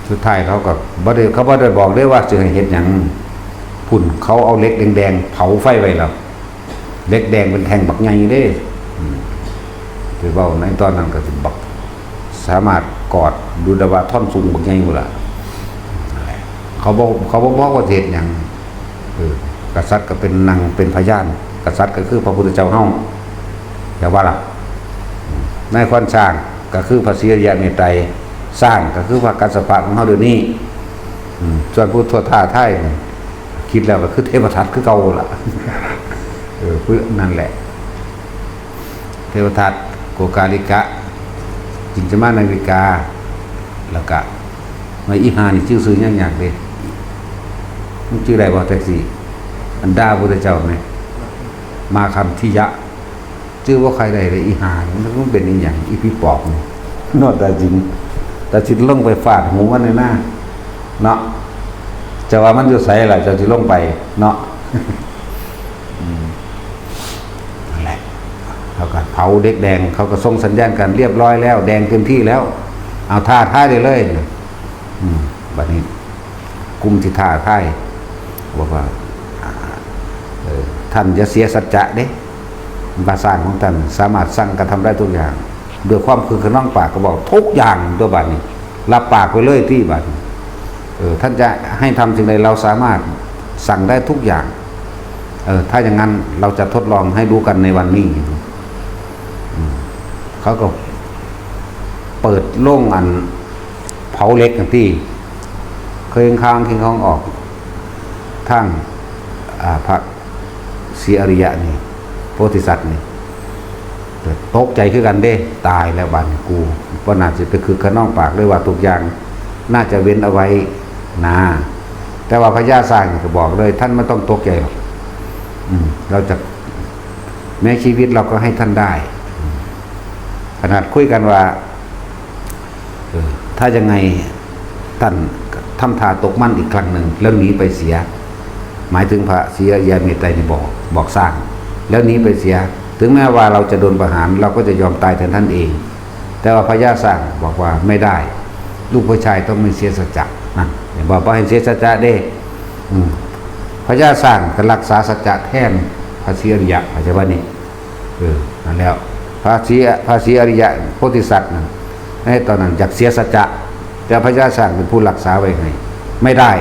สุดท้ายเขาก็บ่ได้ เขาบ่ได้บอกเด้ว่าสิให้เฮ็ดหยัง พุ่นเขาเอาเหล็กแดงๆ เผาไฟไว้แล้ว เหล็กแดงเป็นแท่งบักใหญ่เด้ อืม ไปเว้าในตอนนั้นก็สิบัก สามารถกอดดุดดาวาท่อนสูงบักใหญ่หมดล่ะ เขาบ่ เขาบ่บอกว่าสิเฮ็ดหยัง เออ กษัตริย์ก็เป็นนั่งเป็นพยาน กษัตริย์ก็คือพระพุทธเจ้าเฮา อย่าว่าล่ะ นายควานช้างก็คือพระศรีอริยะเมตไตรย ช้างก็คือพระกัสสปะของเฮาเดี๋ยวนี้ อืม ส่วนผู้ท้าทายนี่ คิดแล้วก็คือเทพทัตคือเก่าล่ะ เออ เพื่อนั่นแหละ เทพทัต โกกาลิกะ จินจมานาวิกา แล้วก็ ในอีห้านี่ชื่อ ชื่อยากๆ เด้ มันชื่อได้บ่ แท็กซี่ อันด่าพุทธเจ้าไหม มาคันธิยะ ชื่อว่าใครได้เลย อีห้านี่มันเป็นอีหยัง อีผีปอบนี่ เนาะ แต่จิน แต่จินลงไปฟาดหูมันเลยนะ เนาะ จะว่ามันอยู่ไสล่ะ เจ้าสิลงไป เนาะ อืม นั่นแหละ เขาก็เผาเหล็กแดง เขาก็ส่งสัญญาณกันเรียบร้อยแล้ว แดงเต็มที่แล้ว เอาท้าทายได้เลย อืม บัดนี้ กลุ่มที่ท้าทาย บอกว่า อ่า เออ ท่านอย่าเสียสัจจะเด้ ว่าช้างของท่านสามารถสั่งกระทำได้ทุกอย่าง ด้วยความคึกขนองปากก็บอกทุกอย่างตัวบัดนี้ รับปากไปเลยที่บัดนี้ เออ ท่านจะให้ทำสิ่งใดเราสามารถสั่งได้ทุกอย่าง เออ ถ้าอย่างนั้นเราจะทดลองให้รู้กันในวันนี้ อืม เขาก็เปิดโล่งอันเผาเหล็กอันที่เคยค้างเคียงของออก ทาง อ่า พระศรีอริยะนี่ โพธิสัตว์นี่ ตกใจคือกันเด้ ตายแล้วบัดนี้กู บ่น่าสิไปคึกขนองปากเลยว่าทุกอย่างน่าจะเว้นเอาไว้นะ แต่ว่าพญาช้างนี่ก็บอกเลย ท่านไม่ต้องตกใจหรอก อืม เราจะ แม้ชีวิตเราก็ให้ท่านได้ อืม ขนาดคุยกันว่า เออ ถ้ายังไงท่านทำท่าตกมันอีกครั้งหนึ่ง แล้วหนีไปเสีย หมายถึงพระศรีอริยะเมตไตรนี่บอก บอกช้าง แล้วหนีไปเสีย ถึงแม้ว่าเราจะโดนประหาร เราก็จะยอมตายแทนท่านเอง แต่ว่าพญาช้างบอกว่าไม่ได้ ลูกผู้ชายต้องไม่เสียสัจจะ นั่น เห็นบอกว่าให้เสียสัจจะเด้ อืม พญาช้างก็รักษาสัจจะแทนพระศรีอริยะ เข้าใจบ่นี่ เออ นั่นแล้ว พระศรี พระศรีอริยะโพธิสัตว์นั่น ในตอนนั้นอยากเสียสัจจะ แต่พญาช้างเป็นผู้รักษาไว้ให้ ไม่ได้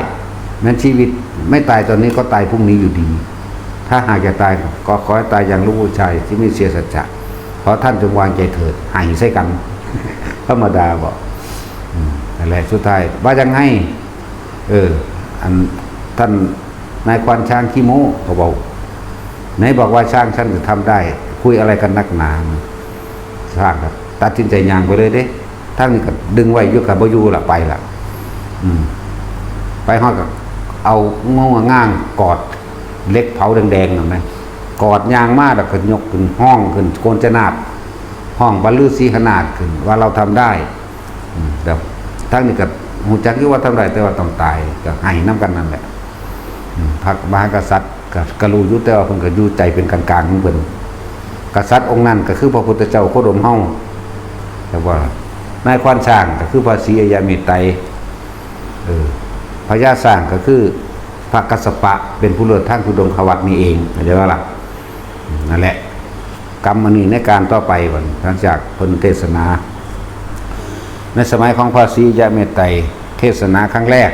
แม้ชีวิตไม่ตายตอนนี้ก็ตายพรุ่งนี้อยู่ดี ถ้าหากจะตายก็ขอให้ตายอย่างลูกผู้ชายที่ไม่เสียสัจจะ เพราะท่านจงวางใจเถิด ให้ใส่กัน ธรรมดาบอก อืม นั่นแหละ สุดท้ายว่ายังไง เออ อันท่านนายควานช้างขี้โม้ เขาบอก ไหนบอกว่าช้างฉันจะทำได้ คุยอะไรกันนักหนา ช้างก็ตัดสินใจย่างไปเลยเด้ ทางนี้ก็ดึงไว้อยู่กับบ่อยู่ละ ไปละ อืม ไปฮอดก็เอางวงง่างกอดเหล็กเผาแดงๆ นั่นนะ กอดย่างมาแล้วก็ยกขึ้น ฮ้องขึ้นโกนจนาด ฮ้องบรรลือสีหนาดขึ้นว่าเราทำได้ อืม แต่ทางนี้ก็ฮู้จักอยู่ว่าทำได้ แต่ว่าต้องตาย ก็ให้นำกันนั่นแหละ อืม พระมหากษัตริย์ก็ ก็รู้อยู่ แต่ว่าเพิ่นก็อยู่ใจเป็นกลางๆ ของเพิ่น กษัตริย์องค์นั้นก็คือพระพุทธเจ้าโคดมเฮา แต่ว่านายควานช้างก็คือพระศรีอริยะเมตไตร เออ พญาช้างก็คือพระกัสสปะ เป็นผู้เลิศทางธุดงควัตรนี่เอง เข้าใจบ่ล่ะ? นั่นแหละ กรรมอันนี้ในการต่อไปบัดนี้ หลังจากเพิ่นเทศนา ในสมัยของพระศรีอริยะเมตไตร เทศนาครั้งแรก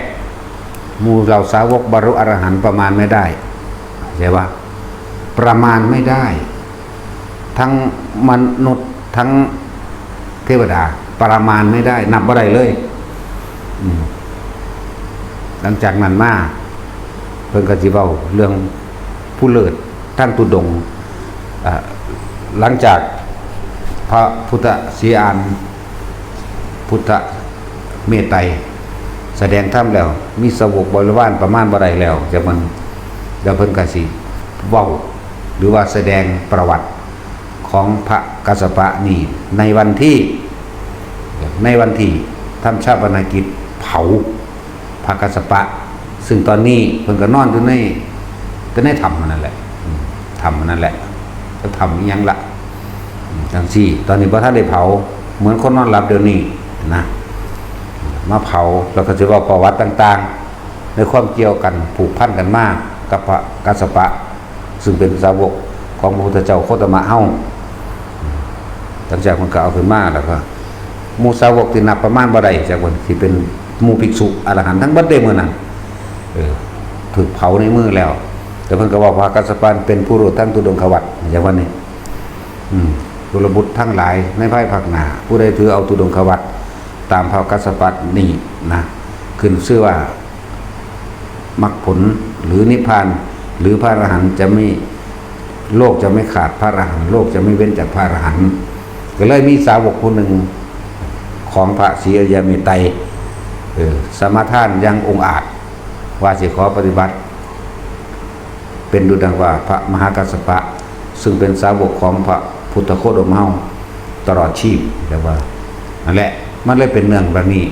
หมู่เหล่าสาวกบรรลุอรหันต์ประมาณไม่ได้ เข้าใจบ่? ประมาณไม่ได้ ทั้งมนุษย์ทั้งเทวดา ประมาณไม่ได้ นับบ่ได้เลย อืม หลังจากนั้นมา เพิ่นก็สิเว้าเรื่องผู้เลิศทางธุดงค์ อ่า หลังจากพระพุทธศรีอาน พุทธเมตไตร แสดงธรรมแล้ว มีสาวกบริวารประมาณบ่ได้แล้ว จักมัน แล้วเพิ่นก็สิเว้า หรือว่าแสดงประวัติของพระกัสสปะนี่ ในวันที่ ในวันที่ทำฌาปนกิจเผาพระกัสสปะ ซึ่งตอนนี้เพิ่นก็นอนอยู่ใน แต่ในถ้ำมันนั่นแหละ อืม ถ้ำมันนั่นแหละ จะถ้ำอิหยังละ อืม จังซี่ ตอนนี้บ่ทันได้เผา เหมือนคนนอนหลับเดี๋ยวนี้นะ มาเผา แล้วก็สิเว้าประวัติต่างๆ ในความเกี่ยวกันผูกพันกันมากับพระกัสสปะ ซึ่งเป็นสาวกของพระพุทธเจ้าโคตมะเฮา หลังจากมันก็เอาขึ้นมาแล้วก็ หมู่สาวกที่นับประมาณบ่ได้ จากวันที่เป็นหมู่ภิกษุอรหันต์ทั้งเบิดเด้มื้อนั้น เออ ถูกเผาในมือแล้ว แต่เพิ่นก็ว่าพระกัสสปะเป็นผู้รู้ทั้งธุดงควัตร อย่างวันนี้ อืม กุลบุตรทั้งหลายในภายภาคหน้า ผู้ใดถือเอาธุดงควัตรตามพระกัสสปะนี่นะ ขึ้นชื่อว่ามรรคผลหรือนิพพาน หรือพระอรหันต์จะไม่ โลกจะไม่ขาดพระอรหันต์ โลกจะไม่เว้นจากพระอรหันต์ ก็เลยมีสาวกผู้หนึ่งของพระศรีอริยะเมตไตร เออ สมาทานอย่างองอาจ ว่าสิขอปฏิบัติ เป็นดุจดังว่าพระมหากัสสปะ ซึ่งเป็นสาวกของพระพุทธโคดมเฮาตลอดชีพ แต่ว่า นั่นแหละ มันเลยเป็นเรื่องแบบนี้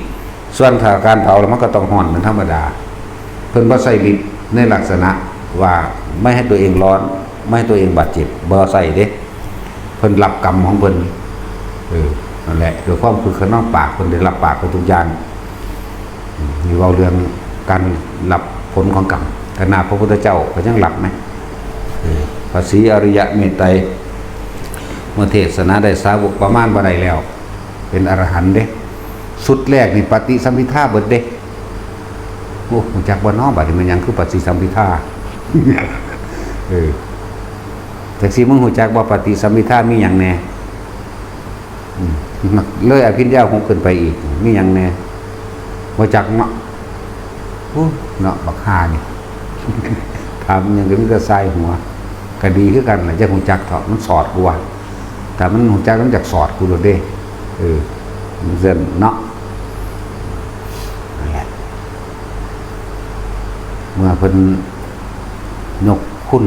ส่วนถ้าการเผาแล้วมันก็ต้องฮ้อนเป็นธรรมดา เพิ่นบ่ใส่ฤทธิ์ในลักษณะว่าไม่ให้ตัวเองร้อน ไม่ให้ตัวเองบาดเจ็บ บ่ใส่เด้ เพิ่นรับกรรมของเพิ่น เออ นั่นแหละ ด้วยความคึกขนองปาก เพิ่นได้รับปากไปทุกอย่าง อืม นี่เว้าเรื่องการรับผลของกรรม ขนาดพระพุทธเจ้าก็ยังรับไหม? เออ พระศรีอริยะเมตไตร เมื่อเทศนาได้สาวกประมาณบ่ได้แล้ว เป็นอรหันต์เด้ สุดแรกนี่ปฏิสัมภิทาเบิดเด้ โอ้ รู้จักบ่น้อ บัดนี้มันหยังคือปฏิสัมภิทา เออ จักสิมึงรู้จักบ่ ปฏิสัมภิทามีหยังแน่? อืม เลยอภิญญาหกขึ้นไปอีก มีหยังแน่? บ่จักเนาะ โอ้ เนาะ บักห่านี่ ถามหยังก็มีแต่สายหัว ก็ดีคือกันล่ะ จักรู้จักเถาะ มันสอดกูว่า ถ้ามันรู้จัก มันจักสอดกูโลดเด้ เออ มันเส้นเนาะ นั่นแหละ เมื่อเพิ่นยกคุณ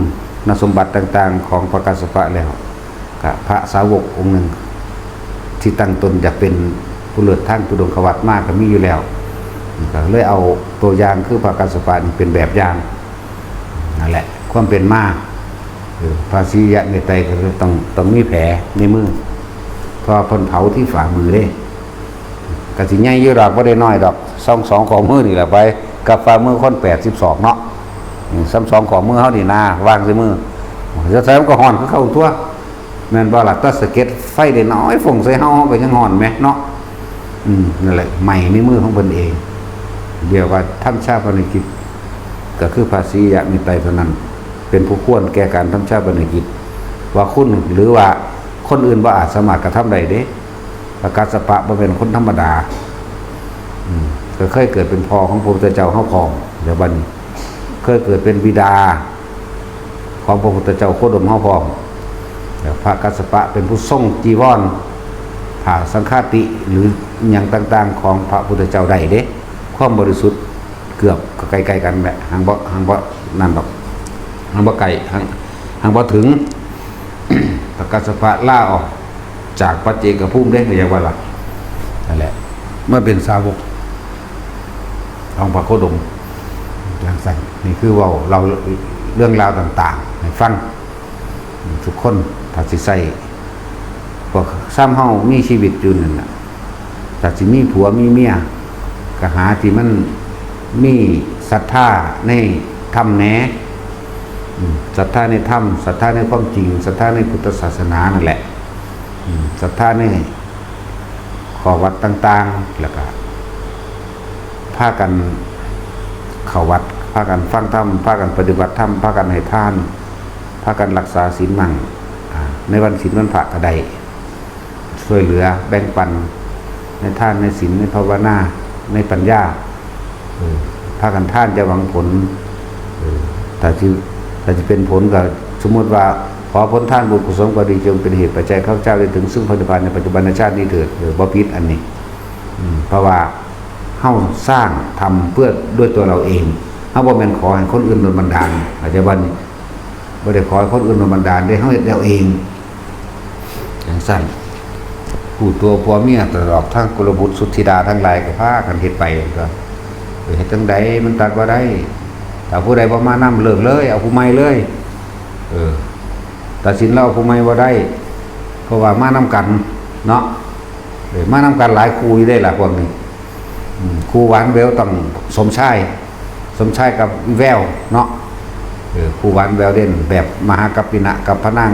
สมบัติต่างๆ ของพระกัสสปะแล้ว ก็พระสาวกองค์หนึ่ง ที่ตั้งตนอยากเป็นผู้เลิศทางธุดงควัตรมาก็มีอยู่แล้ว ก็เลยเอาตัวอย่างคือพระกัสสปะนี่เป็นแบบอย่าง นั่นแหละ ความเป็นมา เออ พระศรีอริยะเมตไตรก็คือต้อง ต้องมีแผลในมือ เพราะว่าเพิ่นเผาที่ฝ่ามือเด้ ก็สิใหญ่อยู่ดอก บ่ได้น้อยดอก สอง สองข้อมือนี่แหละไป กับฝ่ามือคนแปดสิบสองเนาะ อืม ซ้ำสองข้อมือเฮานี่นะ วางใส่มือ จะใส่มันก็ฮ้อนคือเก่าตั๊ว แม่นบ่ล่ะ? แต่สะเก็ดไฟได้น้อย ฟงใส่เฮา เฮาก็ยังฮ้อนแหมเนาะ อืม นั่นแหละ ไหม้ในมือของเพิ่นเอง เรียกว่าทำฌาปนกิจ ก็คือพระศรีอริยะเมตไตรเท่านั้น เป็นผู้ควรแก่การทำฌาปนกิจ ว่าคุณหรือว่าคนอื่นบ่อาจสามารถกระทำได้เด้ พระกัสสปะบ่เป็นคนธรรมดา อืม ก็เคยเกิดเป็นพ่อของพระพุทธเจ้าเฮาพร้อม เดี๋ยวบัดนี้ เคยเกิดเป็นบิดาของพระพุทธเจ้าโคดมเฮาพร้อม แล้วพระกัสสปะเป็นผู้ทรงจีวร ผ้าสังฆาติ หรือหยังต่างๆ ของพระพุทธเจ้าได้เด้ ความบริสุทธิ์เกือบก็ใกล้ๆ กันแหละ หางบ่ หางบ่นั่นดอก หางบ่ใกล้ หาง หางบ่ถึง พระกัสสปะลาออกจากปัจเจกภูมิเด้ เรียกว่าล่ะ นั่นแหละ เมื่อเป็นสาวกของพระโคดม จังซั่น นี่คือเว้า เล่าเรื่องราวต่างๆ ให้ฟัง ทุกคน ถ้าสิใช้ พวกซ้ำเฮามีชีวิตอยู่นั่นน่ะ ถ้าสิมีผัวมีเมีย ก็หาที่มันมีศรัทธาในธรรมแหน่ อืม ศรัทธาในธรรม ศรัทธาในความจริง ศรัทธาในพุทธศาสนานั่นแหละ อืม ศรัทธาในข้อวัดต่างๆ แล้วก็ พากันเข้าวัด พากันฟังธรรม พากันปฏิบัติธรรม พากันให้ทาน พากันรักษาศีลมั่ง อ่า ในวันศีลวันพระก็ได้ ช่วยเหลือแบ่งปัน ในทาน ในศีล ในภาวนา ในปัญญา เออ พากันทานอย่าหวังผล เออ ถ้าสิ ถ้าสิเป็นผลก็ สมมุติว่า ขอผลทานบุญกุศลความดีจงเป็นเหตุปัจจัยข้าพเจ้าได้ถึงซึ่งพระนิพพานในปัจจุบันชาตินี้เถิด เออ บ่ผิดอันนี้ อืม เพราะว่าเฮาสร้างธรรมเพื่อด้วยตัวเราเอง เฮาบ่แม่นขอให้คนอื่นดลบันดาล เข้าใจบ่นี่ บ่ได้ขอให้คนอื่นดลบันดาลเด้ เฮาเฮ็ดเอาเอง จังซั่น กู้ตัวผัวเมียตลอด ทั้งกุลบุตรสุทธิดาทั้งหลายก็พากันเฮ็ดไปก็ เออ เฮ็ดจั่งใดมันตัดบ่ได้ ถ้าผู้ใดบ่มานำ เลิกเลย เอาผู้ใหม่เลย เออ ตัดสินแล้วเอาผู้ใหม่บ่ได้ เพราะว่ามานำกันเนาะ เออ มานำกันหลายคู่อยู่เด้ล่ะพวกนี้ อืม คู่หวานแหววต้องสมชาย สมชายกับแววเนาะ เออ คู่หวานแหววเด่นแบบมหากัปปินะกับพระนาง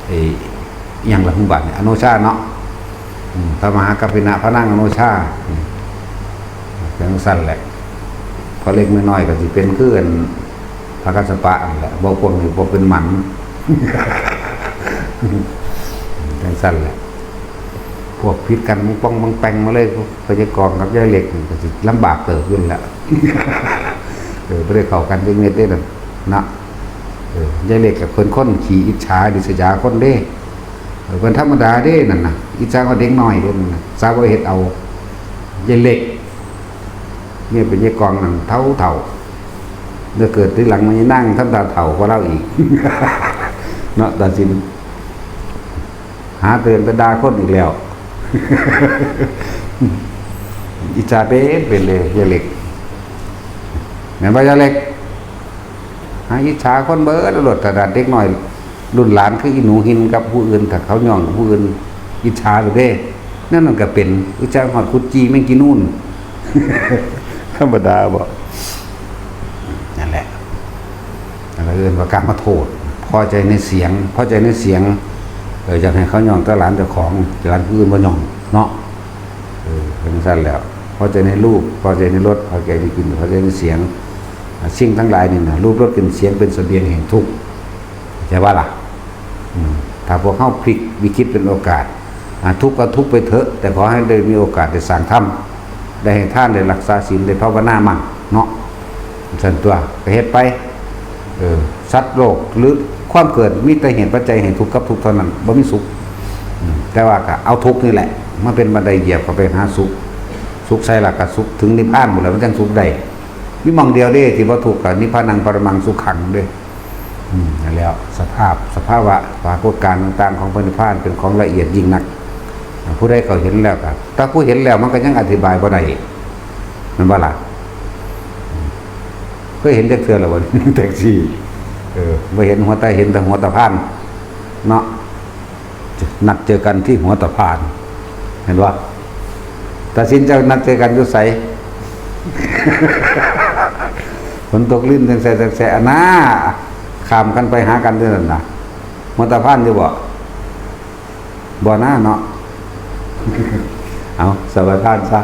เอ้ย อิหยังล่ะ หมู่บ้านนี่ อโนชาเนาะ อืม พระมหากัปปินะ พระนางอโนชา อืม จังซั่นแหละ พอเล็กน้อยก็สิเป็นคืออันพระกัสสปะนั่นแหละ บ่พวกนี้บ่เป็นหมัน จังซั่นแหละ พวกผิดกันปองปองแปงมาเลย พวกพญากองกับยายเล็กนี่ก็สิลำบากเติบอยู่นั่นแหละ เออ บ่ได้เข้ากันจักเม็ดเด้นั่นนะ เออ ยายเล็กก็เป็นคนขี้อิจฉาริษยาคนเด้ เออ เป็นธรรมดาเด้นั่นน่ะ อิจฉาก็เด็กน้อยเด้นั่นน่ะ สาวบ่เฮ็ดเอา ยายเล็ก เนี่ยเป็นยายกองนั่นเฒ่าเฒ่า เดี๋ยวเกิดทีหลังมันยังนั่งทำตาเฒ่ากว่าเราอีก เนาะ ตัดสิน หาเตือนไปด่าคนอีกแล้ว อิจฉาเป็นเป็นเลยยายเล็ก แม่นบ่ยายเล็ก หาอิจฉาคนเบิดโลด ขนาดเด็กน้อย รุ่นหลานคืออีหนูหินกับผู้อื่น ถ้าเขาย่องผู้อื่น อิจฉาเลยเด้ นั่นมันก็เป็น อิจฉาฮอดกุดจี่แมงจี่นูน ธรรมดาบ่ นั่นแหละ อันนั้นเอิ้นว่ากามโทษ พอใจในเสียง พอใจในเสียง เออ อยากให้เขาย่องแต่หลานเจ้าของ หลานผู้อื่นบ่ย่องเนาะ เออ เป็นซั่นแหล้ว พอใจในรูป พอใจในรส พอใจในกลิ่น พอใจในเสียง อ่ะ สิ่งทั้งหลายนี่นะ รูป รส กลิ่น เสียง เป็นเสบียงแห่งทุกข์ เข้าใจบ่ล่ะ อืม ถ้าพวกเฮาพลิกวิกฤตเป็นโอกาส อ่ะ ทุกข์ก็ทุกข์ไปเถอะ แต่ขอให้ได้มีโอกาสได้สร้างธรรม ได้ให้ทาน ได้รักษาศีล ได้ภาวนามั่งเนาะ ซั่นตั๊ว ก็เฮ็ดไป เออ สัตว์โลก หรือความเกิด มีแต่เหตุปัจจัยให้ทุกข์กับทุกข์เท่านั้น บ่มีสุข อืม แต่ว่าก็เอาทุกข์นี่แหละ มาเป็นบันไดเหยียบเข้าไปหาสุข สุขไสล่ะ ก็สุขถึงนิพพานพู้นแหละ มันจั่งสุขได้ มีหม่องเดียวเด้ที่บ่ทุกข์ ก็นิพพานังปรมังสุขังเด้ อืม นั่นแหล้ว สภาพ สภาวะ ปรากฏการณ์ต่างๆของพระนิพพานเป็นของละเอียดยิ่งนัก ผู้ใดเขาเห็นแล้วก็ ถ้าผู้เห็นแล้วมันก็ยังอธิบายบ่ได้ แม่นบ่ล่ะ เคยเห็นจักเทื่อแล้วบ่ แท็กซี่ เออ บ่เห็นหัวตา เห็นแต่หัวตาพาน เนาะ นัดเจอกันที่หัวตาพาน เห็นบ่ ตัดสินใจนัดเจอกันอยู่ไส ฝนตกลิ้นแสงแสะแสงแสะ อันน่า ข้ามกันไปหากันอยู่นั่นน่ะ หัวตาพานอยู่บ่ บ่หน้าเนาะ เอา สวัสดีท่านซะ